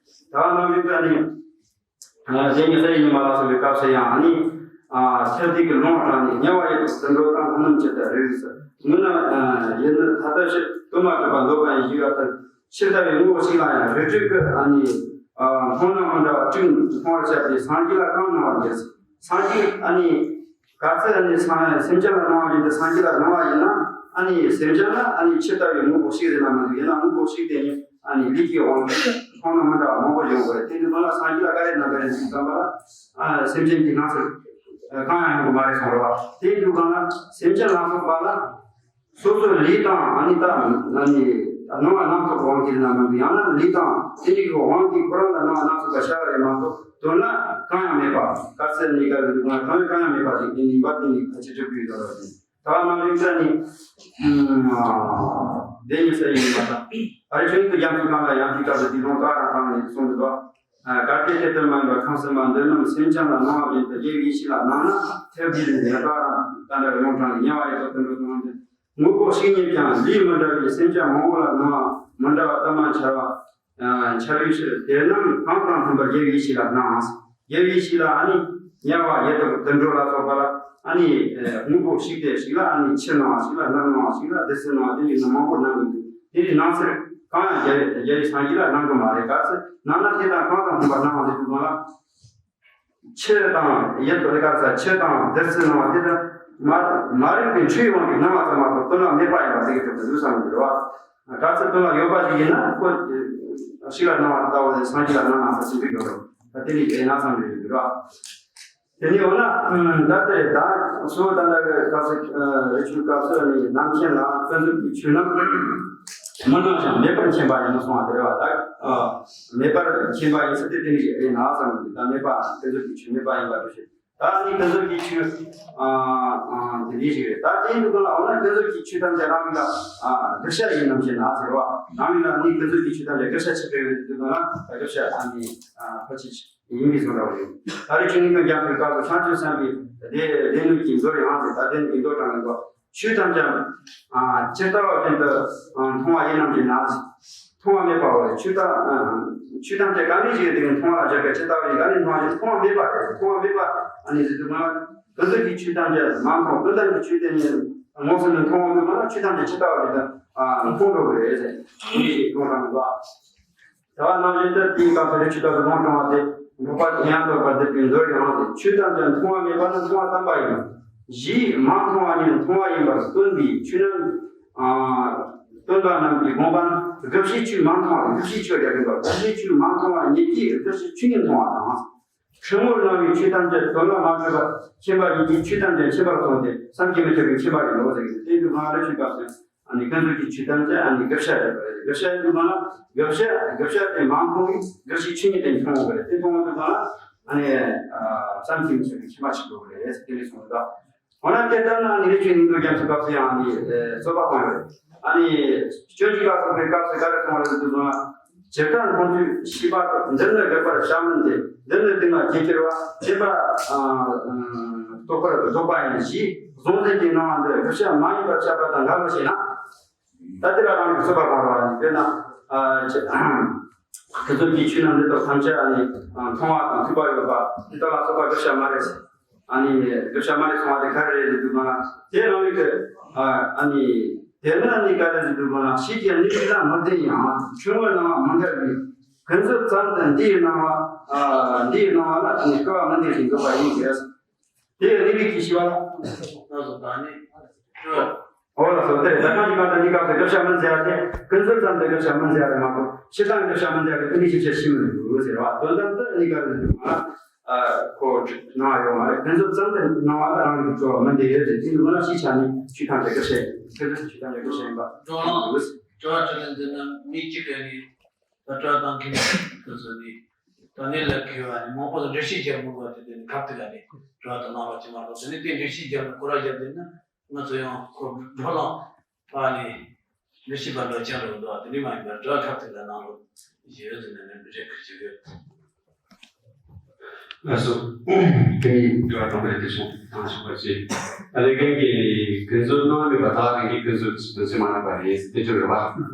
ད་རྣམ་རིག་པ་ནི། གཞན་ཉིད་ས་ཡི་ཉི་མ་ལ་སོགས་པའི་སྐབས་སུ་ཡང་ནི། ཚེ་འདི་གི་ལུང་དྲངས་ནས་དམྱལ་བ་ཡི་དུད་འགྲོ་དང་ལྷ་རྣམས་ཇི་ལྟར་རིགས་སུ། མི་རྣམས་ཡིད་ནི་ཐ་དད་ཕྱིར། དོན་མ་གྲུབ་པ་འདོད་པ་ཡིན་ཞེས་པ་ལྟར། ཆུ་ལྟ་བུའི་དངོས་པོ་ཞིག་ལ་ཡང་རིགས་དྲུག་གི་ཨ་ནི་མཐོང་སྣང་མི་འདྲ་བ་དྲུག་མཐོང་བར་བྱ་སྟེ། སངས་རྒྱས་ལ་གང་སྣང་བར་འགྱུར། སངས་རྒྱས་ཨ་ནི། གལ་སྲིད་ནི་སེམས་ཅན་ལ་སྣང་བ་བཞིན་དུ་སངས་རྒྱས་ལ་སྣང་བ་ཡིན་ན། ཨ་ནི་སེམས་ཅན་ལ་ཨ་ནི་ཆུ་ལྟ་བུའི་དངོས་པོ་ཞིག་རེད་ན་མི་འདུག་ཡིན་ན་དངོས་པོ་ཞིག་དེ་ནི་ཨ་ནི་ལུས་ཀྱི་དབང་གིས་མཐོང་སྣང་མི་འདྲ་བ་མང་པོ་ཡོང་གི་རེད། དེ་ནི་ང་ལ་སངས་རྒྱས་ལ་ག་རེ་སྣང་གི་རེད་ཟེར་དུས་ཙམ་པ་ལ། ཨ་སེམས་ཅན་གྱི་སྣང་ཚུལ་གང་ཡང་ཡོང་གི་མ་རེད་གསུངས་རེད་བ། དེ་ཡིན་དུས་གང་ལ་སེམས་ཅན་ལ་སོགས་པ་ལ། སོ་སོའི་ལུས་དང་ཨ་ནི་ད་ཨ་ནི་སྣང་བ་སྣང་ཐོག་དབང་གིས་རེད་ན་མི་འདུག་ཡང་ན་ལུས་དང་དེ་གཉིས་ཀྱི་དབང་གིས་ཁོ་རང་ལ་སྣང་བ་སྣང་ཚུལ་པ་ཤར་བ་རེད་མ་གཏོགས། དོན་ལ་གང་ཡང་མེད་པ། གལ་སྲིད་ནི་ག་རེ་འདུག་ན་གང་ཡང་གང་ཡང་མེད་པ་ཞིག་དེ་ནི་འབབ་དེ་ནི་ཁ་ཆེ་གྲུབ་ཀྱི་ཡོད་རེད། ད་ནང་ལུགས་ཀྱི་ནི། བདེན་གཉིས་སུ་ཡིན་པ་དང་། ཨ་རི་ཆོས་ཀྱི་རྒྱ་མཚོ་གང་ལ་ཡང་དེའི་སྐབས་སུ་དེ་ལུང་དག་རང་དྲངས་ནས་གསུངས་འདུག་གལ་ཏེ་དེ་ལྟར་མ་ཡིན་པར་ཁམས་གསུམ་པ་འདི་རྣམས་སེམས་ཅན་ལ་སྣང་བ་བཞིན་དུ་རྒྱལ་བའི་ཡེ་ཤེས་ལ་སྣང་ན། ཐེག་པའི་ལུང་ཡང་དག་རང་ད་ལྟར་ལུང་དྲངས་ནས་དམྱལ་བ་ཡི་དུད་འགྲོ་དང་དངོས་པོ་ཞིག་ཉིད་ཀྱང་ལུས་མི་འདྲ་བའི་སེམས་ཅན་མང་པོ་ལ་སྣང་བ་མི་འདྲ་བ་ལྟར་མ་འཆར་བ། འཆར་བའི་ཕྱིར་དེ་རྣམས་གང་དང་མཐུན་པར་རྒྱལ་བའི་ཡེ་ཤེས་ལ་སྣང་། རྒྱལ་བའི་ཡེ་ཤེས་ལ་ཨ་ནི་དམྱལ་བ་ཡི་དུད་དུད་འགྲོ་ལ་སོགས་པ་ལ་ཨ་ནི་དངོས་པོ་ཞིག་དེ་ཞིག་ལ་ཨ་ནི་ཆུ་སྣང་བ་ཞིག་ལ་རྣག་སྣང་བ་ཞིག་ལ་བདུད་རྩི་སྣང་བ་དེ་འདྲའི་མང་པོ་སྣང་གི་འདུག་དེ་འདྲའི་སྣང་ཚུལ་གང་ཡང་རྒྱལ་རྒྱལ་བའི་སངས་རྒྱས་ལ་སྣང་གི་མ་རེད། གལ་སྲིད་སྣང་ན་དེ་དང་གང་དང་མཐུན་པར་སྣང་བ་ཟེར་དུས་གང་ལ། ཆུ་དང་ཡུལ་དུ་ལས་ཀར་ས་ཆུ་དང་བདུད་རྩི་སྣང་བ་དེ་དག་མ་མ་རིག་པའི་ཆོས་ཡོངས་ཀྱི་སྣང་བ་ཙམ་མ་གཏོགས་དོན་ལ་མེད་པ་ཡིན་པ་དེ་གི་གྲུབ་ཏུ་འདུག་བསམ་གྱི་རེད་བ། གལ་སྲིད་དོན་ལ་ཡོད་པ་ཞིག་ཡིན་ན་ཁོ་ཞིག་ལ་སྣང་བ་ལྟ་བུ་ལས་སངས་རྒྱས་ལ་སྣང་ན་ཟེར་གྱི་ཡོད་རེད། ད་དེ་ནི་དེ་ན་བསམ་གྱི་ཡོད་རེད་བ། དེ་ནི་འོ་ན་ད་དེ་རེད། ད་སོ་ད་ལྟ་གི་སྐབས་སུ་རི་ཆུའི་སྐབས་སུ་ནི་རྣམ་མཁྱེན་ལ་ཀུན་རྫོབ་ཀྱི་ཆོས་རྣམས་མི་སྣང་ཞིང་མེད་པར་མཁྱེན་པ་ཡིན་ནོ་གསུངས་པ་དེ་རེད་བ། ད། མེད་པར་མཁྱེན་པ་ཡིན་ཚུལ་དེ་དེ་ནི་ཞིག་རེད་ན་བསམ་གྱི་འདུག་ད་མེད་པ་ཀུན་རྫོབ་ཀྱི་ཆོས་མེད་པ་ཡིན་པར་འདུ་ཤེས། ད་ནི་ཀུན་རྫོབ་ཀྱི་ཆོས་ཨ་ཨ་དེ་འདྲའི་ཞིག་རེད། ད་དེ་འདུག་ག་ལ་འོ་ན་ཀུན་རྫོབ་ཀྱི་ཆོས་ཐམས་ཅད་རང་ལ་ཨ་བསྒྲུབ་བྱ་ཡིན་ནམ་ཞེ་ན་ཟེར་བ། རང་ལ་ནི་ཀུན་རྫོབ་ཀྱི་ཆོས་ཐམས་ཅད་བསྒྲུབ་བྱ་ཆགས་པའི་ཡོད་དུས་ན་ད་བསྒྲུབ་བྱ་ཨ་ནི་ཨ་ཕལ་ཆེར་ཡིན་པའི་བཟོ་འདྲ་བ་རེད། ད་རེས་ཆོས་ཉིད་དུ་རྒྱ་མཚོའི་སྐབས་སུ་བྱང་ཆུབ་སེམས་དཔའི་སྡེ་སྡེ་སྣོད་ཀྱི་མདོ་ཡང་ཟེར། ད་དེ་ནི་མདོ་དྲངས་ཡོད་པ། ཆོས་ཐམས་ཅད་ཨ་ཇི་ལྟ་བ་བཞིན་དུ་ཨ་མཐོང་བ་ཡིན་ནམ་ཞེ་ན། མཐོང་བ་མེད་པའོ། ཆོས་ཐམས་ཨ་ཆོས་ཐམས་ཅད་གང་རིགས་ཤིག་དེ་མཐོང་བ་ལ་བཞག་པའི་ཇི་ལྟ་བ་ཡིན་གང་རིགས་མཐོང་བ་མཐོང་བ་མེད་པ་རེད། མཐོང་བ་མེད་པ་ཨ་ནི་ཟེར་དུས་ང་ཀུན་རྫོབ་ཀྱི་ཆོས་ཐམས་ཅད་མ་མཐོང་། དོན་དམ་གྱི་ཆོས་དེ་ནི་མངོན་སུམ་དུ་མཐོང་བ་དུས་ང་ཆོས་ཐམས་ཅད་ཇི་ལྟ་བ་རེད་ཨ་མཐོང་འགྲོ་གི་རེད་ཟེར། འདི་ཞིག་མཐོང་རང་གི་བ། དེ་བ་ནང་བཞིན་དུ་དེའི་སྐབས་སུ་རེ་ཆོས་སྐབས་སུ་ལུང་དྲངས་པ་དེ་འགོག་པ་ཡང་དག་པར་སྡུད་པའི་མདོར་ཡང་ཟེར། ཆོས་ཐམས་ཅད་མཐོང་བ་མེད་པ་ནི་མཐོང་བ་དམ་པ་ཡིན། གཞི་མ་མཐོང་བ་ཉིད་མཐོང་བ་ཡིན་པར་སྟོན་པའི་ཆོས་རྣམས་ཨ་སྟོན་པ་རྣམས་ཀྱི་དགོངས་པ་ནི་དགག་བྱའི་ཆོས་མ་མཐོང་བ། དགག་བྱའི་ཆོས་རྒྱག་གི་འདུག་དགག་བྱའི་ཆོས་མ་མཐོང་བ་ཉིད་ཀྱིས་དགག་བྱའི་ཆོས་ཉིད་མཐོང་བ་དང་། ཕྲེང་བར་སྣང་བའི་ཆོས་ཐམས་ཅད་དོན་ལ་མ་ལྟོས་པར་མཁྱེན་པ་ཉིད་ཀྱིས་ཆོས་ཐམས་ཅད་མཁྱེན་པར་མཐོང་སྟེ་བསམ་གྱིས་མི་ཁྱབ་པའི་མཁྱེན་པ་ཡིན་ནོ་ཟེར་གྱི་འདུག་དེ་དུས་སྒང་རེ་ཆོས་སྐབས་སུ། ཨ་ནི་ཀུན་རྫོབ་ཀྱི་ཆོས་ཐམས་ཅད་ཨ་ནི་དགག་བྱ་རེད་པ་རེད། དགག་བྱ་ཡིན་དུས་སྒང་ལ་དགག་བྱ་དགག་བྱ་དེ་མ་མཐོང་བས་དགག་བྱའི་ཆོས་ཉིད་དེ་མཐོང་བ་རེད། དེ་མཐོང་བ་དུས་སྒང་ལ་ཨ་ནི་ཨ་བསམ་གྱིས་མི་ཁྱབ་པའི་མཁྱེན་པ་ཞིག་དགོས་པ་རེད། དེ་ནས་སོང་ད། འོ་ན་དེ་ལྟར་ན་ཨ་ནི་རེ་ཆོས་ཉིད་དུ་རྒྱ་མཚོའི་སྐབས་སུ་ཡང་ཨ་ནི་རྩོད་པ་སྤངས་ཡོད་རེད། ཨ་ནི་སྤྱོད་འཇུག་ལ་སོགས་པའི་སྐབས་སུ་ག་རེ་གསུངས་པ་རེད་ཟེར་དུས་སྒང་ལ། ཇི་ལྟར་མཐོང་ཆོས་ཤེས་པ་དང་། འདི་ནི་དགག་པར་བྱ་མིན་ཏེ། འདི་ནི་སྡུག་བསྔལ་རྒྱུར་གྱུར་པ། སྟོན་པ་ཨ་རྟོགས་པར་རྫོགས་པ་ཡིན། ཞེས་གཟུང་འཛིན་གྱི་སྣང་བ་འདི་དགག་བྱ་མ་ཡིན་པར་བཤད་པ་དང་འགལ་ལོ་ཞེ་ན། ད་དེ་ལ་རང་གི་རྩོད་པ་སྤངས་པ་ནི་དཔེར་ན་ཨ་ཅི་ཀུན་རྫོབ་ཀྱི་ཆོས་རྣམས་འདི་དག་ཐམས་ཅད་ཨ་ནི་མཐོང་བ་དང་ཐོས་པ་ཡོད་པ་འདི་དག་ལ་སོགས་པ་དགག་བྱ་མ་རེད། ཨ་ནི་དགག་བྱ་མ་རེད་གསུངས་པ་དེ་ག་རེ་རེད་ཟེར་དུས་སྒང་ལ་དེ་རང་ལུགས་ཀྱི་ཨ་ནི་དེ་ནི་ཨ་ནི་ག་རེ་ཟེར་དུས་སྒང་ལ་ཕྱིས་ཀྱི་གནས་ལུགས་ལ་མི་ལྡན་ཡང་ཕྲེང་བའི་སྣང་བ་མི་འགལ་བའི་ཀུན་རྫོབ་ཙམ་དུ་འདིའི་སྣང་བ་ཨ་འདིའི་སྣང་བ་ལ་ཨ་ནི་སྐུར་བ་མི་འདེབས་ཤིང་འཇོག་པ་ཡིན་ཟེར། དེ་ཡང་གནས་ལུགས་ཀྱི་ཤེས་པ་ལ། ལ་སོགས་དང་ནི་སྤྲོས། འོ་ལགས་སོ། དེ་ལས་ད་གང་ཞིག་གང་དུ་འདི་སྐབས་སུ་དགག་བྱ་མིན་ཟེར་ཡ་དེ་ཀུན་རྫོབ་ཙམ་དུ་དགག་བྱ་མིན་ཟེར་ཡ་རེད་མ་གཏོགས་སྤྱིར་བཏང་དགག་བྱ་མིན་ཟེར་ཡ་རེད། དེ་འདྲའི་ཞིབ་ཆ་ཤེས་མི་འདུག་ཟེར་བ། དོན་དམ་དུ་གནས་སྐབས་སུ་འདུག་མ་ཨ་ཁོ་སྣང་བ་ཡོད་མ་རེད། ཀུན་རྫོབ་ཙམ་དུ་སྣང་བ་ལ་རང་གི་སྤྲོས་པ་མི་འདུག་ཡོད་ཟེར། དེ་ནི་མི་ལ་ཤེས་བྱ་ནི་ཆོས་ཐམས་ཅད་དགག་བྱ་ཡིན། ཀུན་རྫོབ་ཆོས་ཐམས་ཅད་དགག་བྱ་ཡིན་པ་འགྲོ་ལ་འདུག་ཟེར། སྤྲོས་པ་དྲི་ལན་འདི་ནི་མི་གཅིག་གིས་ནི། ད་སྤྲོས་དང་ཁེངས་སྐུ་ཚོ་ནི། ད་གནས་ལ་ཁེལ་བ་ནི་མང་པོ་ལ་འགྲེལ་བཤད་རྒྱག་མི་དགོས་པ་དེ་དེ་ནི་ཁབ་ཏུ་ལ་ནི་སྤྲོས་དང་སྣང་བ་ཅི་མ་གཏོགས་དེ་ནི་དེ་འགྲེལ་བཤད་རྒྱག་ནི་སྐོར་ར་རྒྱབ་དེ་ནི་ང་ཚོ་ཡང་ཁོ་བགྲོ་གླེང་པ་ནི་འགྲེལ་བཤད་པ་འདྲ་ཅང་རེད་འདུག་དེ་ནི་མ་ཡིན་པར་སྤྲོས་ཁབ་ཏུ་ལ་གནང་རོགས་ཞེས་ཡོད་ཟེར་ནས་ནི་འགྲེལ་བཤད་ཁུར་ཅིག་ཡོད། ལགས་སོ། དེ་ནི་དྲི་བ་དང་པོ་དེ་སོང་དང་ཞུ་བ་བྱེད། ད་ལས་ཀུན་གྱི་ཀུན་རྫོབ་སྣང་བ་མེད་པ་དག་རང་གིས་ཀུན་རྫོབ་ཀྱི་དོན་ཚན་མ་རེད་པ་རེད་དེ་འགྲོ་རེད་བ།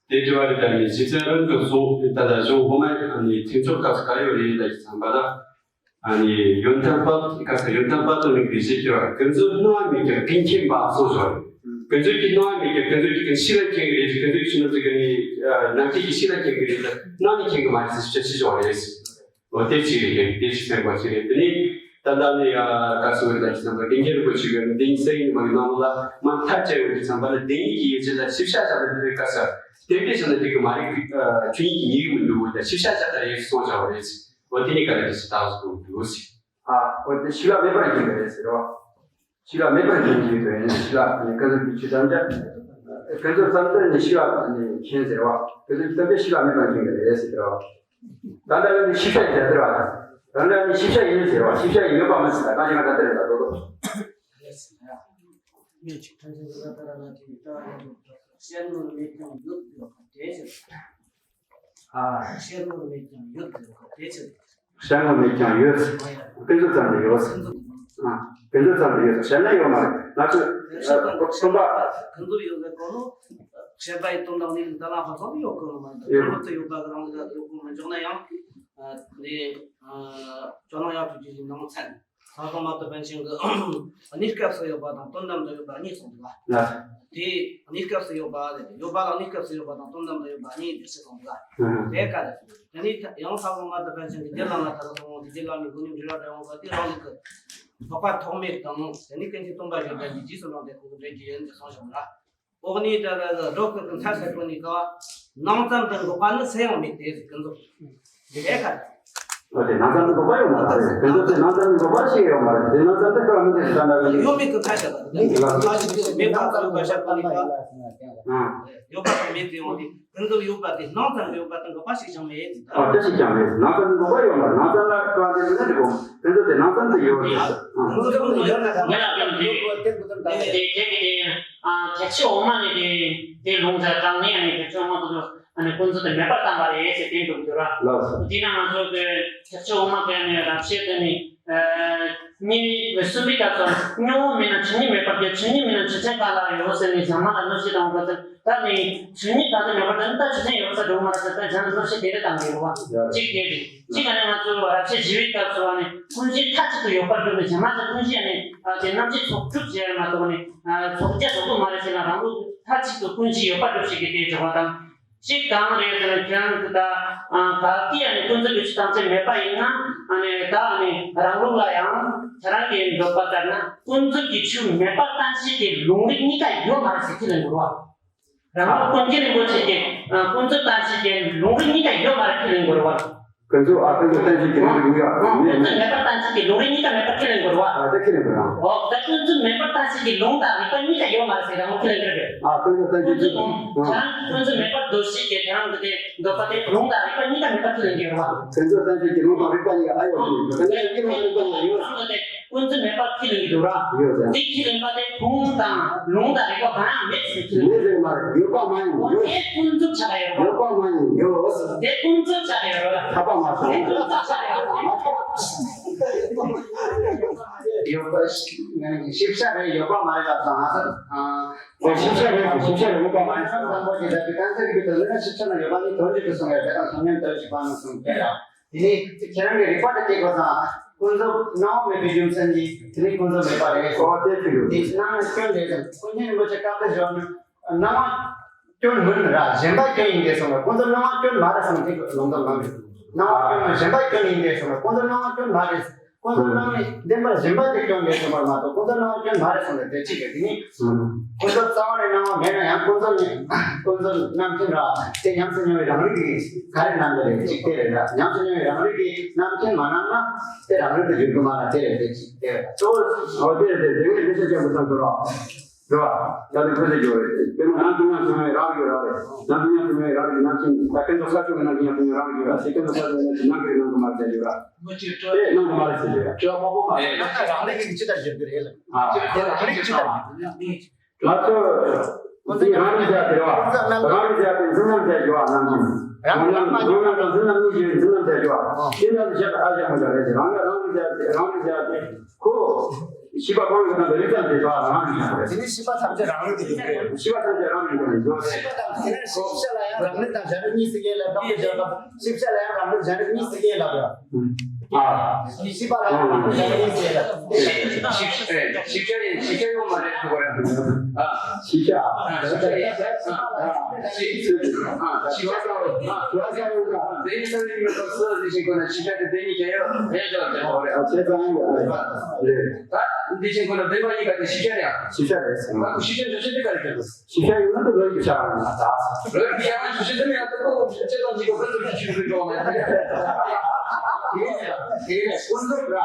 དེ་དྲི་བ་རེ་ད་ནི་ཞིབ་ཆ་རང་དུ་སོང་ད་ལྟ་གཞུང་དབུ་མ་ནི་མཐུན་ཕྱོགས་སྐབས་སུ་ག་ཡོད་རེད་ལ་ཞིག་བསམ་པ་ལ། ཨ་ནི་ཡོན་ཏན་པ་སྐབས་སུ་ཡོན་ཏན་པ་དང་ནི་གི་ཞིག་གི་བ་ཀུན་རྫོབ་སྣང་བ་མེད་ཀྱང་ཀུན་མཁྱེན་པ་སོགས་སོ། ཀུན་རྫོབ་ཀྱི་སྣང་བ་མེད་ཀྱང་ཀུན་རྫོབ་ཀྱི་ཀུན་ཤེས་ལ་མཁྱེན་གི་རེད། ཀུན་རྫོབ་ཀྱི་ཤེས་ནམ་ཚིག་གི་ནི་ནམ་མཁའི་གི་ཤེས་ལ་མཁྱེན་གི་རེད། སྣང་ནི་མཁྱེན་གི་མ་རེད་ཟེར་ཞིབ་ཆ་ཞིག་བྱུང་བ་རེད། འོ་དེ་གཅིག་རེད། དེ་གཅིག་སེམས་པ་གཅིག་རེད། དེ་ནས་ད་ལྟ་ནས་ཡ་ག་སུ་རེད་ལ་ཅི་བསམ་པ་དེ་འགྱུར་དགོས་ཅིག་ཡོད་ན་དེ་ཉིད་སེམས་ཉིད་མ་གི་ནང་ལ་མ་མཐའ་བཅད་ཡོད་ཀྱི་བསམ་པ་ལ་དེ་ཉིད་ཀྱི་ཡིད་ཆེས་ལ་ཤེས་བྱ་བཞག་པའི་ཕུལ་བའི་སྐབས་སུ་དེ་འདྲའི་བྱས་ན་དེ་གི་མ་རིག་ཆོས་ཉིད་ཀྱི་ཉིད་ཀྱི་མི་འདུག་གོ། ད་ཤེས་བྱ་བཞག་པ་རེད་གསུངས་བྱ་བ་རེད། འོ་དེ་ནས་ག་རེ་དེ་ཞིག་བཏགས་སུ་འདུག་ཟེར། ཨ་འོ་དེ་ཤེས་པ་མེད་པར་འགྱུར་བ་རེད་ཟེར་བ། ཤེས་པ་མེད་པར་འགྱུར་གྱི་ཡོད་པས་ཤེས་པ་ནི་ཀུན་རྫོབ་ཀྱི་ཆོས་ཐམས་ཅད་ཀུན་རྫོབ་ཙམ་དུ་ནི་ཤེས་པ་ནི་མཁྱེན་ཟེར་བ། ཀུན་རྫོབ་ཀྱི་སྟོང་པས་ཤེས་པ་མེད་པར་འགྱུར་གྱི་རེད་ཟེར་བ། ད་ལྟ་ནི་ཤེས་བྱ་ཡིན་ཟེར་བ། ད་ལྟ་ནི་ཤེས་བྱ་ཡིན་ཟེར་བ། ཤེས་བྱ་ཡིན་ཡོད་པ་མིན་ཟེར་བ། གང་ཞིག་ང་ད་ལྟ་རེད་ད་དོ་དོ། ཨ། ཤེས་ནོར་མེད་ཀྱང་ཡོད་ཟེར་བ་དེ་ཕྱིར། ཤེས་ནོར་མེད་ཀྱང་ཡོད་ཟེར་བ་དེ་ཕྱིར། ཤེས་ནོར་མེད་ཀྱང་ཡོད། ཀུན་རྫོབ་ཙམ་དུ་ཡོད། ཀུན་རྫོབ། ཨ། ཀུན་རྫོབ་ཙམ་དུ་ཡོད། བཤད་ན་ཡོད་མ་རེད། ང་ཚོས་ཨ་སྟོན་པ། ཀུན་རྫོབ་ཡོད་པའི་སྐོར་ནི་བཤད་པ་ཡི་དོན་དམ་ནི་ད་ལ་ཧ་ཅང་ཡོད་ཀུན་མ་རེད། ཡོད། ཀུན་རྫོབ་ཏུ་ཡོད་པ་གི་རང་ལ་ཡོད་ཀུན་མ་འཇོག་ན་ཡང་། ཨ་ནི་ཨ་ཇོ་ནང་ཡག་ཐུགས་རྗེ་ཆེ་ནང་ཚན། ལྷག་པར་མ་དུ་པཎ་ཆེན་གྱིས་གནས་སྐབས་སུ་ཡོད་པ་དང་དོན་དམ་དུ་ཡོད་པ་གཉིས་གསུངས་འདུག་ལ། དེ་གནས་སྐབས་སུ་ཡོད་པ་རེད། ཡོད་པ་ལ་གནས་སྐབས་སུ་ཡོད་པ་དང་དོན་དམ་དུ་ཡོད་པ་གཉིས་སྦྱར་ཞིག་གསུངས་འདུག་ལ། དེ་ག་རེ། དེ་ནས་ཡང་ལྷག་པར་མ་དུ་པཎ་ཆེན་གྱིས་རྒྱུད་བླ་མ་ལྟར་གསུངས་འོང་དེ་རྒྱུད་བླ་མའི་སྒོ་ནས་འབྲེལ་བ་འདྲ་འོང་བ་དེ་རང་ལུགས་ཀྱི་འཕགས་པ་ཐོགས་མེད་དང་དེ་ནས་ཀུན་མཁྱེན་སྟོན་པ་བཞི་ལྡན་གྱི་རྗེས་སུ་འབྲངས་ཏེ་ཁོང་གིས་འགྲེལ་རྒྱུ་ཡིན་ཞེས་གསུངས་བྱུང་ལ། འོག་ནས་ད་ལ་སྒྲོ་སྐུར་གྱི་མཐར་ཟེར་དོན་ནི་ག་བ། སྣང་ཙམ་དུ་འགོག་པ་ནི་སུ་ཡང་མེད་དེ་ཟེར་གྱི་འདུག་དེ་ག་རེ། ཨོ་དེ་ནང་ཙམ་དུ་འགོག་པ་ཡོད་མ་རེད། དེ་ཚོ་དེ་ནང་ཙམ་དུ་འགོག་པ་ཞིག་ཡོད་མ་རེད། དེ་ནང་ཙམ་དུ་ཁོ་མི་དེ་ད་ལྟ་གི་ཡོད་མེད་ཀྱི་ཁ་ཤས་དང་། ཡོད་པ་དང་མེད་ཀྱི་ཁ་ཤས་དང་། ཨ། ཡོད་པ་དང་མེད་ཀྱི་ཡོང་དུས་ཁོང་ཚོ་ཡོད་པ་དེ་ནང་ཙམ་ཡོད་པ་དང་འགོག་པ་ཞིག་ཀྱང་མེད། ཨོ་དེ་ཞིག་ཀྱང་མེད། ནང་ཙམ་དུ་འགོག་པ་ཡོད་མ་རེད། ནང་ཙམ་ལ་ཁོ་དེ་མི་ན་འགྲིག་གོ། ཁོང་ཚོ་དེ་ནང་ཙམ་དུ་ཡོད་རེད། ཨ། ཁོང་ཚོ་ཡོད་ན་ད་ང་ལ་ཀྱང་དེ་དེ་དེ་དེ་ཨ་ཐེག་ཆེན་འོག་མ་ནས་དེ་དེ་ལུང་ཙམ་དྲངས་ནས་ཨ་ནི་ཐེག་ཆེན་འོག་མ་དེ་ཚོ། ཨ་ནི་ཀུན་རྫོབ་དེ་མེད་པར་བསྟན་པ་རེད་ཟེར་བསྟན་འགྲོ་གི་འདུག་ར། ལགས་སོ། དེས་ན་ང་ཚོ་གི་ཐེག་ཆེན་འོག་མ་གི་ནི་རབ་བྱེད་དེ་ནི་ཨ་གཉིས་པའི་གསུམ་པའི་སྐབས་སུ་སྙིང་པོ་མེད་ན་ཆོས་ཉིད་མེད་པར་འགྱུར། ཆོས་ཉིད་མེད་ན་ཆོས་ཅན་གང་ལ་ཡོད་ཟེར་ནས་ཟ་མ་ལ་གནོད་བྱེད་དང་འོ་ད་ནི་ཆོས་ཉིད་ད་ལྟ་མེད་པར་འགྱུར་ན་ད་ཆོས་ཅན་ཡོད་ས་འགྲོ་མ་རེད་ཟེར། ད་ཇ་གནོད་བྱེད་དེ་འདྲ་བཏང་གི་ཡོད་བ། གཅིག་དེ་རེད། གཅིག་ཨ་ནི་ང་ཚོ་རབ་བྱེད་བཞི་པའི་སྐབས་སུ་ཨ་ནི་ཀུན་གཞི་མཐའ་གཅིག་ཏུ་ཡོད་པར་གྱུར་ནས་ཇ་མ་ཟ་ཀུན་གཞི་ཨ་ནི་ཨ་དེ་རྣམ་བཅད་ཚོགས་དྲུག་ཅེས་མ་གཏོགས་ནི་ཚོགས་བརྒྱད་ཚོགས་དྲུག་མ་རེད་ཟེར་ན་རང་ལུགས་མཐའ་གཅིག་ཏུ་ཀུན་གཞི་ཡོད་པར་གྱུར་ཞིག་གི་དེ་འཇོག་པ་དང་། གཅིག་གང་རེད་ཟེར་ན་ཁྱེད་རང་གི་ད་གལ་ཏེ་ཨ་ནི་ཀུན་རྫོབ་ཀྱི་ཆོས་ཐམས་ཅད་མེད་པ་ཡིན་ན་ཨ་ནི་ད་ཨ་ནི་རང་ལུགས་ལ་ཡང་ཁྱེད་རང་གི་འདོད་པ་ལྟར་ན་ཀུན་རྫོབ་ཀྱི་ཆོས་མེད་པར་བསྟན་བྱེད་ཀྱི་ལུང་རིགས་གཉིས་ཀ་ཡོད་མ་རེད་ཟེར་ཁས་ལེན་དགོས་རེད་བ། རང་ལུགས་ཀུན་མཁྱེན་རིན་པོ་ཆེ་གི་ཀུན་རྫོབ་བསྟན་བྱེད་ཀྱི་ལུང་རིགས་གཉིས་ཀ་ཡོད་མ་རེད་ཁས་ལེན་དགོས་རེད་བ། ཀུན་རྫོབ་ཨ་ཀུན་རྫོབ་བསྟན་བྱེད་ཀྱི་ལུང་རིགས་ཡོད་མ་རེད། ཀུན་རྫོབ་མེད་པར་བསྟན་བྱེད་ཀྱི་ལུང་རིགས་གཉིས་ཀ་མེད་པར་ཁས་ལེན་དགོས་རེད་བ། ཨ་ད་ཁས་ལེན་དགོས་རེད། འོ་ད་ཀུན་རྫོབ་མེད་པར་བསྟན་བྱེད་ཀྱི་ལུང་དང་རིགས་པ་གཉིས་ཀ་ཡོད་མ་རེད་ཟེར་རང་ཁས་ལེན་གྱི་རེད། ཨ་ཀུན་རྫོབ་བསྟན་བྱེད་ཀྱི་ལུང་། ཀུན་རྫོབ་ཀུན་རྫོབ་མེད་པར་འདོད་བྱེད་ཀྱི་དེ་རང་གི་དེ་འདོད་པ་དེ་ལུང་དང་རིགས་པ་གཉིས་ཀ་མེད་པར་ཁས་ལེན་གྱི་རེད་བ། ཀུན་རྫོབ་བསྟན་བྱེད་ཀྱི་ལུང་དང་རིགས་པ་གཉིས་ཀ་ཨ་ཡོད་ཀྱི་རེད། ཀུན་རྫོབ་བསྟན་བྱེད་ཀྱི་ལུང་དང་རིགས་པ་གཉིས་ཀ་ཡོད། ཀུན་རྫོབ་མེད་པར་ཁས་ལེན་གྱི་འདུག་ར། ཡོད་ཟེར། དེ་ཁས་ལེན་པ་དེ་ཁུངས་དང་ལུང་དང་རིགས་པ་གང་ཡང་མེད་ཟེར་ཁས་ལེན། མེད་ཟེར་མ་རེད། ཡོད་པ་མ་ཡིན་ཡོད། དེ་ཀུན་རྫོབ་ཆགས་ཡོད་ར། ཡོད་པ་མ་ཡིན་ཡོད། དེ་ཀུན་རྫོབ་ཆགས་ཡོད་ར། ཐར་པ་མ་ཐོབ། དེ་ཀུན་རྫོབ་ཆགས་ཡོད་ར། ཡོད་པ་ཞིབ་ཆ་རེད། ཡོད་པ་མ་ཡིན་ལ་སོང་ང་ས། ཞིབ་ཆ་རེད། ཞིབ་ཆ་རེད། ཡོད་པ་མ་ཡིན། ས་བཟང་པོ་ཞིག་ལ་དེ་གང་ཟེར་གྱི་དོན་ལ་ཞིབ་ཆ་ན་ཡོད་པ་ནི་དོན་གཅིག་ཏུ་སོང་ཡོད། དེ་དང་ཐ་སྙད་དོན་གཅིག་པ་ནི་གསུངས་པས་ར། དེ་ནས་ཁྱེད་རང་གི་རིགས་པ་དེ་སྐྱེ་དགོས་ཙང་། ཀུན་རྫོབ་སྣང་བ་མེད་པའི་རྒྱུ་མཚན་གྱིས་དེ་ནི་ཀུན་རྫོབ་མེད་པ་རེད། ཨོ་དེ་ཁྱོད་ཡོད། དེ་སྣང་བའི་སྐྱོན་རེད་ཟེར། ཀུན་མཁྱེན་རིན་པོ་ཆེ་བཀའ་སྩལ་ཞོར་ནས་སྣང་བ་སྐྱོན་མིན་ར་གཞན་པ་སྐྱོན་ཡིན་ཏེ་གསུངས་པ། ཀུན་རྫོབ་སྣང་བ་སྐྱོན་མ་རེད་གསུངས་ཏེ་ལུང་དུ་ལངས་རེད། སྣང་བ་སྐྱོན་མིན་གཞན་པ་སྐྱོན་ཡིན་ཏེ་གསུངས་པ། ཀུན་རྫོབ་སྣང་བ་སྐྱོན་མ་རེད། ཀུན་རྫོབ་སྣང་ནི་བདེན་པར་གཞན་པ་དེ་སྐྱོན་ལས་བྱུང་བར་མ་གཏོགས་ཀུན་རྫོབ་སྣང་བ་སྐྱོན་མ་རེད་གསུངས་ཏེ་དེ་གཅིག་གི་དེ་ནི། ཀུན་རྫོབ་རྩ་བ་ནས་སྣང་བ་མེད་ན་ཡང་ཀུན་རྫོབ་ནི་ཀུན་རྫོབ་རྣམ་མཁྱེན་ར་དེ་ཉམས་སུ་མྱོང་བའི་རང་རིག་གིས་ག་རེ་སྣང་གི་རེད། གཅིག་དེ་རེད་ར། ཉམས་སུ་མྱོང་བའི་རང་རིག་གིས་རྣམ་མཁྱེན་མ་སྣང་ན་དེ་རང་རིག་ཏུ་འགྱུར་གི་མ་རེད། དེ་རེད། དེ་གཅིག་དེ་རེད། གཙོ་བོ་ཨོ་དེ་རེད། དེ་དེ་ངས་འདི་ཚོ་ཅང་མི་བསམ་ཚོར་རོགས། རེད་བ། ད་ནི་ཁོ་ཚོས་ཀྱི་རེད། དེ་མོ་ནང་དུ་ཉམས་སུ་མྱོང་བའི་རང་རིག་ར་རེད། ནང་དུ་ཉམས་སུ་མྱོང་བའི་རང་རིག་རྣམ་མཁྱེན་ད་ཀུན་རྫོབ་ས་ཕྱོགས་ཀྱི་ནང་དུ་ཉམས་སུ་མྱོང་བའི་རང་རིག་ར། དེ་ཀུན་རྫོབ་ས་ཕྱོགས་ཀྱི་ནང་དུ་ནང་གི་རིག་སྣང་དུ་མ་རེད་ཟེར་ཡོད་ར། དེ་སྣང་དུ་མ་རེད་ཟེར་ཡོད་ར། དྲི་བ་མང་པོ་མ་རེད། ད་རང་རིག་གི་ཅི་ལྟར་བརྗོད་ཀྱི་རེད་ལ། ཨ་དེ་རང་རིག་ཅི་ལྟར་བརྗོད་ཀྱི་རེད། ང་ཚོ་འདི་རང་རིག་བྱ་དེ་རེད་བ། རང་རིག་བྱ་དེ་འཛིན་རྣམ་བྱ་རྒྱུ་བ་རྣམ་ཅན། རང་རིག་རང་རིག་དང་འཛིན་རྣམ་གཉིས་ཀྱི་འཛིན་རྣམ་བྱ་རྒྱུ་བ། དེ་ལྟར་དུ་བྱ་ཨ་བྱ་མ་བྱ་རེད། རང་རིག་རང་རིག་བྱ་དེ་རང་རིག་བྱ་དེ་ཁོ། ཤེས་པ་གང་གི་ནང་དུ་རིག་ཙམ་དེ་ཚོ་རང་རིག་བྱ་རེད། དེ་ནི་ཤེས་པ་ཐམས་ཅད་རང་རིག་ཏུ་འགྱུར་གྱི་རེད། ཤེས་པ་ཐམས་ཅད་རང་རིག་ཏུ་འགྱུར་གྱི་རེད། ཤེས་པ་ཐམས་ཅད་རང་རིག་ཏུ་འགྱུར་གྱི་རེད། ཤེས་པ་ལ་ཡང་རང་རིག་གཞན་རིག་གཉིས་སུ་དབྱེ་ལབ་ཡོད། ཨ། ཤེས་པ་ལ་ཡང་རང་རིག་གཞན་རིག་གཉིས་སུ་དབྱེ་ལབ། ཤེས་པ་ལ་ཡང་རང་རིག་གཞན་རིག་གཉིས་སུ་དབྱེ་ལབ། ཤེས་བྱ་ཡིན། ཤེས་བྱ་ཡོད་མ་རེད་ཟེར་བ་རེད། ཨ། ཤེས་བྱ། ཤེས་བྱ་ཡིན། ཤེས་བྱ་ཡོད། ཤེས་བྱ་ཡོད། དེ་ཡིན་ས་ནི་མི་ཐོབ་སུ་དེ་བཞིན་ཁོ་ན་ཤེས་བྱ་དེ་དེ་གཉིས་ཀ་ཡོད། དེ་ཡོད་ཅེས་པ་རེད། ཨ། བྱས་ཙང་ཡོད་རེད། ད་དེ་བཞིན་ཁོ་ན་བདེན་པ་གཉིས་ཀ་དེ་ཤེས་བྱ་རེད། ཤེས་བྱ་རེད། ད་ཁོ་ཤེས་བྱ་འཇོག་བྱེད་དེ་ག་རེ་བྱེད་དགོས། ཤེས་བྱ་ཡོད་ན་དེ་ལོས་ཀྱི་བྱ་བ་ཡིན་ན་ད། ལོས་ཀྱི་བྱ་བ་ཞུ་ཞུ་དེ་མི་ཡང་དེ་ཁོ་ཁོ་ཁྱེད་ཅག་ཅིག་གོ་ཁོ་ཚོ་ཁྱི་ཁྱི་ཁྱི་ཁྱི་ཁྱི་ཁྱི། དེ་ནས་ཀུན་རྫོབ་ར།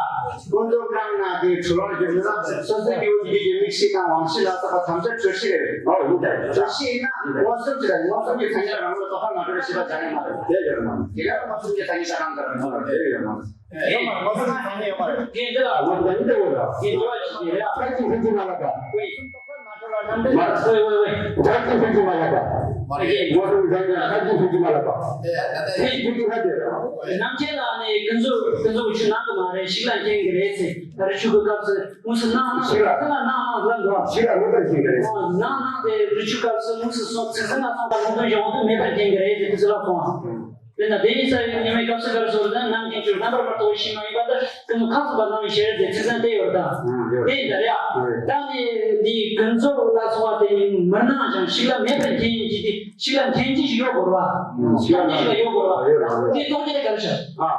ཀུན་རྫོབ་རང་ན་དེ་གྲོལ་བར་འགྱུར་ན་སོ་སོའི་སྐྱེ་བོ་འདི་གའི་མིག་ཤེས་དང་དབང་ཤེས་ལ་སོགས་པ་ཐམས་ཅད་གྲོལ་ཤེས་རེད། ཨོ་ཡིན་ད། གྲོལ་ཤེས་ཡིན་ན་མངོན་སུམ་གྱི་ལ་མངོན་སུམ་གྱི་ཐ་སྙད་རང་ལ་རྟོག་པ་མ་གྲོལ་བའི་ཤེས་པ་ཅང་ཡང་མ་རེད། དེ་ཡོད་མ་རེད། དེ་ལ་མངོན་སུམ་གྱི་ཐ་སྙད་ཅང་རང་ལ་རེད་མ་རེད། དེ་ཡོད་མ་རེད། ཡོད་མ་རེད། ངོ་ཚ་ཡང་ཡོད་མ་རེད། ངས་འདི་ལ་ངོ་ཚ་ཡང་འདི་ལ་ངས་འདི་ལ་ཞིག་ཡོད་ཡ། ཁ་ཅིག་ཁ་ཅིག་མ་ལབ་པ། ངས་འདི་ལ་ངོ་ཚ་ཡང་འདི་ལ། མ་ལབ་པ། ཁ་ཅིག་ཁ་ཅིག་མ་ལབ་པ། ངོ་ཚ་ཡང་ཁ་ཅིག་ཁ་ཅིག་མ་ལབ་པ། ཁྱེད་ཀྱིས་ཁ་ཅིག་རྣམ་མཁྱེན་ལ་ནི་ཀུན་རྫོབ་ཀུན་རྫོབ་ཆོས་སྣང་གི་མ་རེད། ཞིག་ལ་མཁྱེན་གི་རེད་ཟེར། ད་རེས་ཆོས་ཀྱི་སྐབས་སུ་དངོས་སུ་སྣང་སྣང་ཞིག་ལ་ཚིག་ལ་སྣང་སྣང་ལབ་འདུག་ཞིག་ལ་མེད་པར་མཁྱེན་གི་རེད། སྣང་སྣང་དེ་རི་ཆོས་སྐབས་སུ་དངོས་སུ་སོང་ཚིག་ཟིན་ལ་སོང་ད་ལུང་དོན་གཞན་དུ་མེད་པར་མཁྱེན་གི་རེད་ཟེར། དེ་ཚོ་ལ་སོང་བ། དེ་ན་དེ་ཡིན་ས་ཡོད་ཉི་མའི་སྐབས་སུ་གར་སོང་ན་རྣམ་མཁྱེན་གྱི་རྣམ་པར་མ་རྟོགས་པའི་ཕྱིར་མ་ཡིན་པ་དང་ཀུན་རྫོབ་ཁམས་གསུམ་པ་སྣང་བའི་ཤེས་རབ་དེ་ཚིག་ཟིན་དེ་ཡོད་ད། ཨང་ཡོད། དེ་ཡིན་ད་རེད་ཨ། ཡོད། ད་ནི་འདི་ཀུན་རྫོབ་ལ་སོང་བ་དེ་ནི་མི་སྣང་ཞིང་ཞིག་ལ་མེད་པར་མཁྱེན་ཡིན་གྱི་དེ་ཞིག་ལ་མཁྱེན་གྱི་ཞིག་ཡོད་དགོས་རེད་བ། ཞིག་ལ་མཁྱེན་གྱི་ཞིག་ལ་ཡོད་དགོས་རེད་བ། ཡོད་རེད། དེ་རྟོགས་ཀྱི་དེ་ག་རེ་བྱ། ཨ།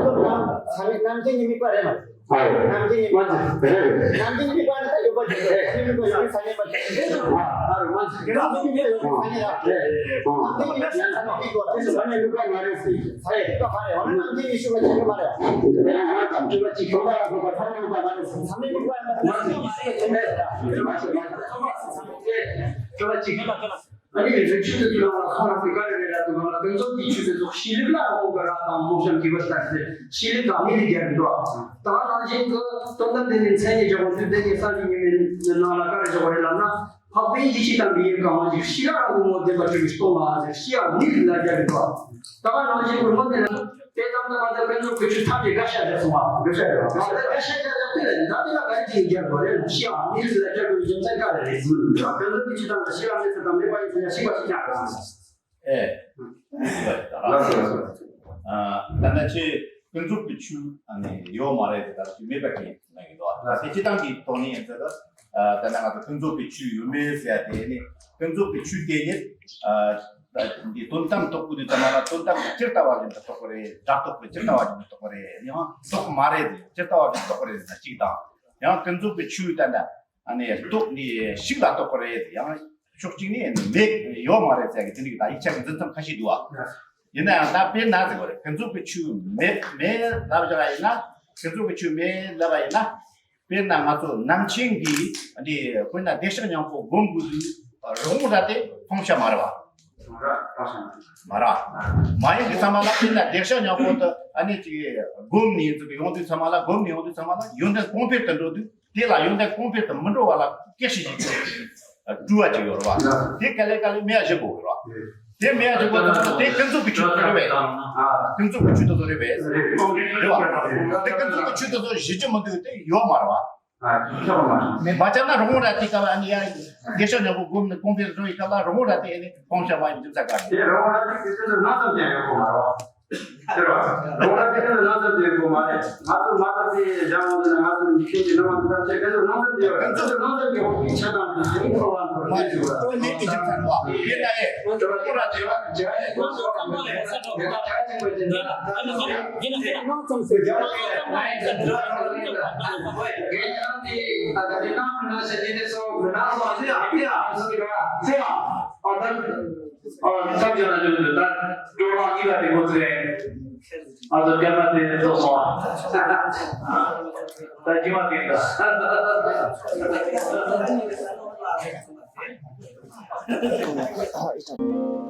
ཚང་མས་རྣམ་མཁྱེན་གྱི་དམིགས་པ་རེད་མ་རེད། རྣམ་མཁྱེན་གྱི་དམིགས་པ། རྣམ་མཁྱེན་གྱི་དམིགས་པ་ནི་ད་ཡོད་པ་ཅིག་རེད། ཚང་མས་ཡོད་པ་ཡོད་པའི་ས་གནས་པ་ཅིག་རེད། རྣམ་མཁྱེན་གྱི་དམིགས་པ་ཡོད་པའི་ས་གནས་ར། རྣམ་མཁྱེན་གྱི་དམིགས་པ་ས་གནས་པ་ཅིག་རེད། ས་གནས་པ་མ་རེད་ཟེར། ས་གནས་པ་མ་རེད། རྣམ་མཁྱེན་གྱི་དམིགས་པ་ཅིག་མ་རེད། རྣམ་མཁྱེན་གྱི་དམིགས་པ་ཅིག་ཡོད་པ་རེད། ས་གནས་པ་མ་རེད། རྣམ་མཁྱེན་གྱི་དམིགས་པ་ཅིག་ཡོད་པ་རེད། ཨ་ནི་རི་ཆུ་དེ་ཚོ་ལ་ཁོ་རང་ཚོ་ག་རེ་རེད་ལབ་དུས་སྒང་ལ་ཀུན་རྫོབ་ཀྱི་ཆོས་དེ་ཚོ་གཤིས་ལུགས་ལ་རང་དབང་གི་ར་དང་རྨོངས་གཤམ་གྱི་བར་ལྟར་ཏེ་གཤིས་ལུགས་དང་གནས་ལུགས་རྒྱབ་འགྲོ། ད་ག་ནང་བཞིན་གྱི་དོན་དམ་དེ་ནི་མཚན་ཉིད་ཀྱི་དབང་དུ་བསྡུས་ནས་གསར་བརྗེ་ཉི་མའི་ནང་ལ་ག་རེ་བཞག་པ་རེད་ལབ་ན། འཕགས་པའི་ཡེ་ཤེས་དམ་པའི་ཡུལ་གང་བ་ཞིག་གཤིས་ལ་རང་དབང་བདེན་པར་གྲུབ་པའི་སྟོང་པ་ཟེར་གཤིས་ཡང་གནས་ལུགས་ལ་རྒྱབ་འགྲོ། ད་ག་ནང་བཞིན་གྱི་དངོས་གནས་ལ། དེ་ཙམ་དུ་མ་ཟད་ཀུན་རྫོབ་ཀྱི་ཆོས་ཐམས་ཅད་དགག་བྱ་བྱས་སོང་བ། དགག་བྱ་རེད་བ། ད་དགག་བྱ་བྱས་ཡོད་དུས་ལ་ད་དེ་ལ་ག་རེ་བྱེད་ཀྱི་རྒྱབ་དགོས་རེད། གཤིས་ཡང་གནས་ལུགས་ལ་རྒྱབ་དགོས་པའི་རྒྱུ་མཚན་ག་རེ་རེད། ཀུན་རྫོབ་ཀྱི་ཆོས་ཐམས་ཅད་གཤིས་ལ་གནས་ཚུལ་དང་མེད་པ་ཡིན་ཚུལ་ཡང་ཤེས་པ་ཞིག་ཀྱང་རེད། ཨེ། ལགས་སོ། ལགས་སོ། ཨ། ད་ནི་ཁྱེད་ཀུན་རྫོབ་ཀྱི་ཆོས་ཨ་ནི་ཡོད་མ་རེད་དེ་ལྟར་ཞིག་མེད་པ་གི་ན་གི་འདུག་ཨ། དེ་སྤྱིར་བཏང་གི་ཐོག་ནས་ཡིན་ཚེ་ད་ད་ནི་ང་ཚོ་ཀུན་རྫོབ་ཀྱི་ཆོས་ཡོད་མེད་ཟེར་ཡ་དེ་ནི་ཀུན་རྫོབ་ཀྱི་ཆོས་དེ་ནི་ཨ། ད་འདི་དོན་དམ་རྟོགས་དགོས་དུས་ཙམ་པ་ལ་དོན་དམ་གྱི་ཇི་ལྟ་བ་བཞིན་དུ་རྟོགས་པ་རེད། སྒྲ་རྟོག་པའི་ཇི་ལྟ་བ་བཞིན་དུ་རྟོགས་པ་རེད། ཡང་རྟོགས་མ་རེད་ཟེར། ཇི་ལྟ་བ་བཞིན་རྟོགས་པ་རེད་ཟེར་ན་གཅིག་དང་། ཡང་ཀུན་རྫོབ་ཀྱི་ཆོས་ད་ལྟ་ཨ་ནི་རྟོགས་ནི་ཞིག་ལ་རྟོགས་པ་རེད། ཡང་ཕྱོགས་གཅིག་ནས་མེད་ཡོད་མ་རེད་ཟེར་གི་དེ་འདྲ་གི་ད་ཡིག་ཆ་གི་འཛིན་མཚམས་ཁ་ཤས་འདུག་ཨ། ཡིན་ན་ཡང་ད་དཔེར་ན་ཟེར་བ་རེད། ཀུན་རྫོབ་ཀྱི་ཆོས་མེད་མེད་ལབ་བཞག་ཡིན་ན། ཀུན་རྫོབ་ཀྱི་ཆོས་མེད་ལབ་པ་ཡིན་ན། དཔེར་ན་ང་ཚོ་ནམ་མཁྱེན་གྱིས་འདི་དཔེར་ན་བདེ་གཤེགས་སྙིང་པོ་སྒོམ་དགོས་དུས་རི་བོང་རྭ་དེ་ཕུང་བྱ་མ་རེད་བ། མ་རེད། མ་ཡིན་གྱི་ཚང་མ་ལ་དཔེར་ན་བདེ་གཤེགས་སྙིང་པོ་དེ་ཨ་ནི་ཅིག་སྒོམ་ནས་ཡིན་ཚུལ་གྱི་ཡོང་དུས་ཚང་མ་ལ་སྒོམ་ནས་ཡོང་དུས་ཚང་མ་ལ་ཡོན་ཏན་གོང་འཕེལ་དུ་འགྲོ་དུས་དེ་ལ་ཡོན་ཏན་གོང་འཕེལ་དུ་མི་འགྲོ་བ་ལ་སྐད་ཆ་ཞིག་སྤྲུལ་བ་ཅིག་ཡོད་རེད་བ། དེ་ག་ལེ་ག་ལེ་མེད་ཡ་བྱེད་དགོས་རེད་བ། དེ་མེད་ཡ་བྱེད་དགོས་ཚང་མ་དེ་ཀུན་རྫོབ་ཀྱི་ཆོས་དེ་རེད་བས། ཀུན་རྫོབ་ཀྱི་ཆོས་དེ་ཚོ་རེད་བས། རེད་བ། དེ་ཀུན་རྫོབ་ཀྱི་ཆོས་དེ་ཚོ་གཞི་བཅུ་མི་འདུག་དེ་ཡོད་མ་རེད་བ། ཨ། ཆོག་མ། མ་བྱས་ན་རི་བོང་རྭ་དེ་སྐབས་ཨ་ནི་ཡ་བདེ་གཤེགས་སྙིང་པོ་སྒོམ་ནས་གོང་འཕེལ་འགྲོ་བའི་སྐབས་ལ་རི་བོང་རྭ་དེ་ཨ་ནི་ཕུང་བྱ་བ་ཡིན་རྒྱུ་མཚན་ག་རེ། དེ་རི་བོང་རྭ་དེ་དེ་ཚོ་ནང་ཙམ་ཅན་ཡོད་ཁོ་མ་རེད་བ། ཟེར་བ། རི་བོང་རྭ་དེ་ཚོ་ནང་ཙམ་ཅན་ཡོད་ཁོ་མ་རེད། ང་ཚོ་མ་ཐག་དེ་འཇམ་བ་འདི་ན་ང་ཚོ་འཇིག་རྟེན་གྱི་སྣང་བ་འདི་ལྟར་བྱས་ཀ་ཚོ་ནང་ཙམ་ཅན་ཡོད། ཀ་ཚོ་ནང་ཙམ་ཅན་ཡོད་ཁོ་ཆ་དང་དེ་ཚོ་ཁོ་བ་ཁོ་མ་རེད། ཁོ་ནི་དེ་ཅིག་ཚར་བ་ཡིན་ན་ཨེ། རི་བོང་རྭ་དེ་བ་འཇམ་ཡོད་ཁོ་ཚོ་གང་པོ་ལས་ས་འགྲོ་གི་ད་ད་ཅིག་པ་ཅན་ད་ད་ནི་ཁོ་ཡིན་ན་ཁོ་ནང་ཙམ་ཟེར་རྒྱ་བ་ལས་ད་ད་ད་ད་ད། ངས་ཀྱང་དེ་ད་ལྟ་དེ་ནང་མི་ནང་བཤད་ཉན་ནས་སོ་མི་ནང་སོ་ཨ་ཙི་ཨ་ཙི་ཨ་ཙི་ཨ་ཙི་ཨ་ད་ཨ་མཚམས་བཞག་ན་འགྲིག་འདུག་ད་སྒྲོལ་མ་གཉིས་ལ་དེ་ཁོ་ཚོས་ཨ་ཙི་སྐར་མ་དེ་རྫོགས་སོང་ཨ། ད་རྗེས་མ་དེ་ད།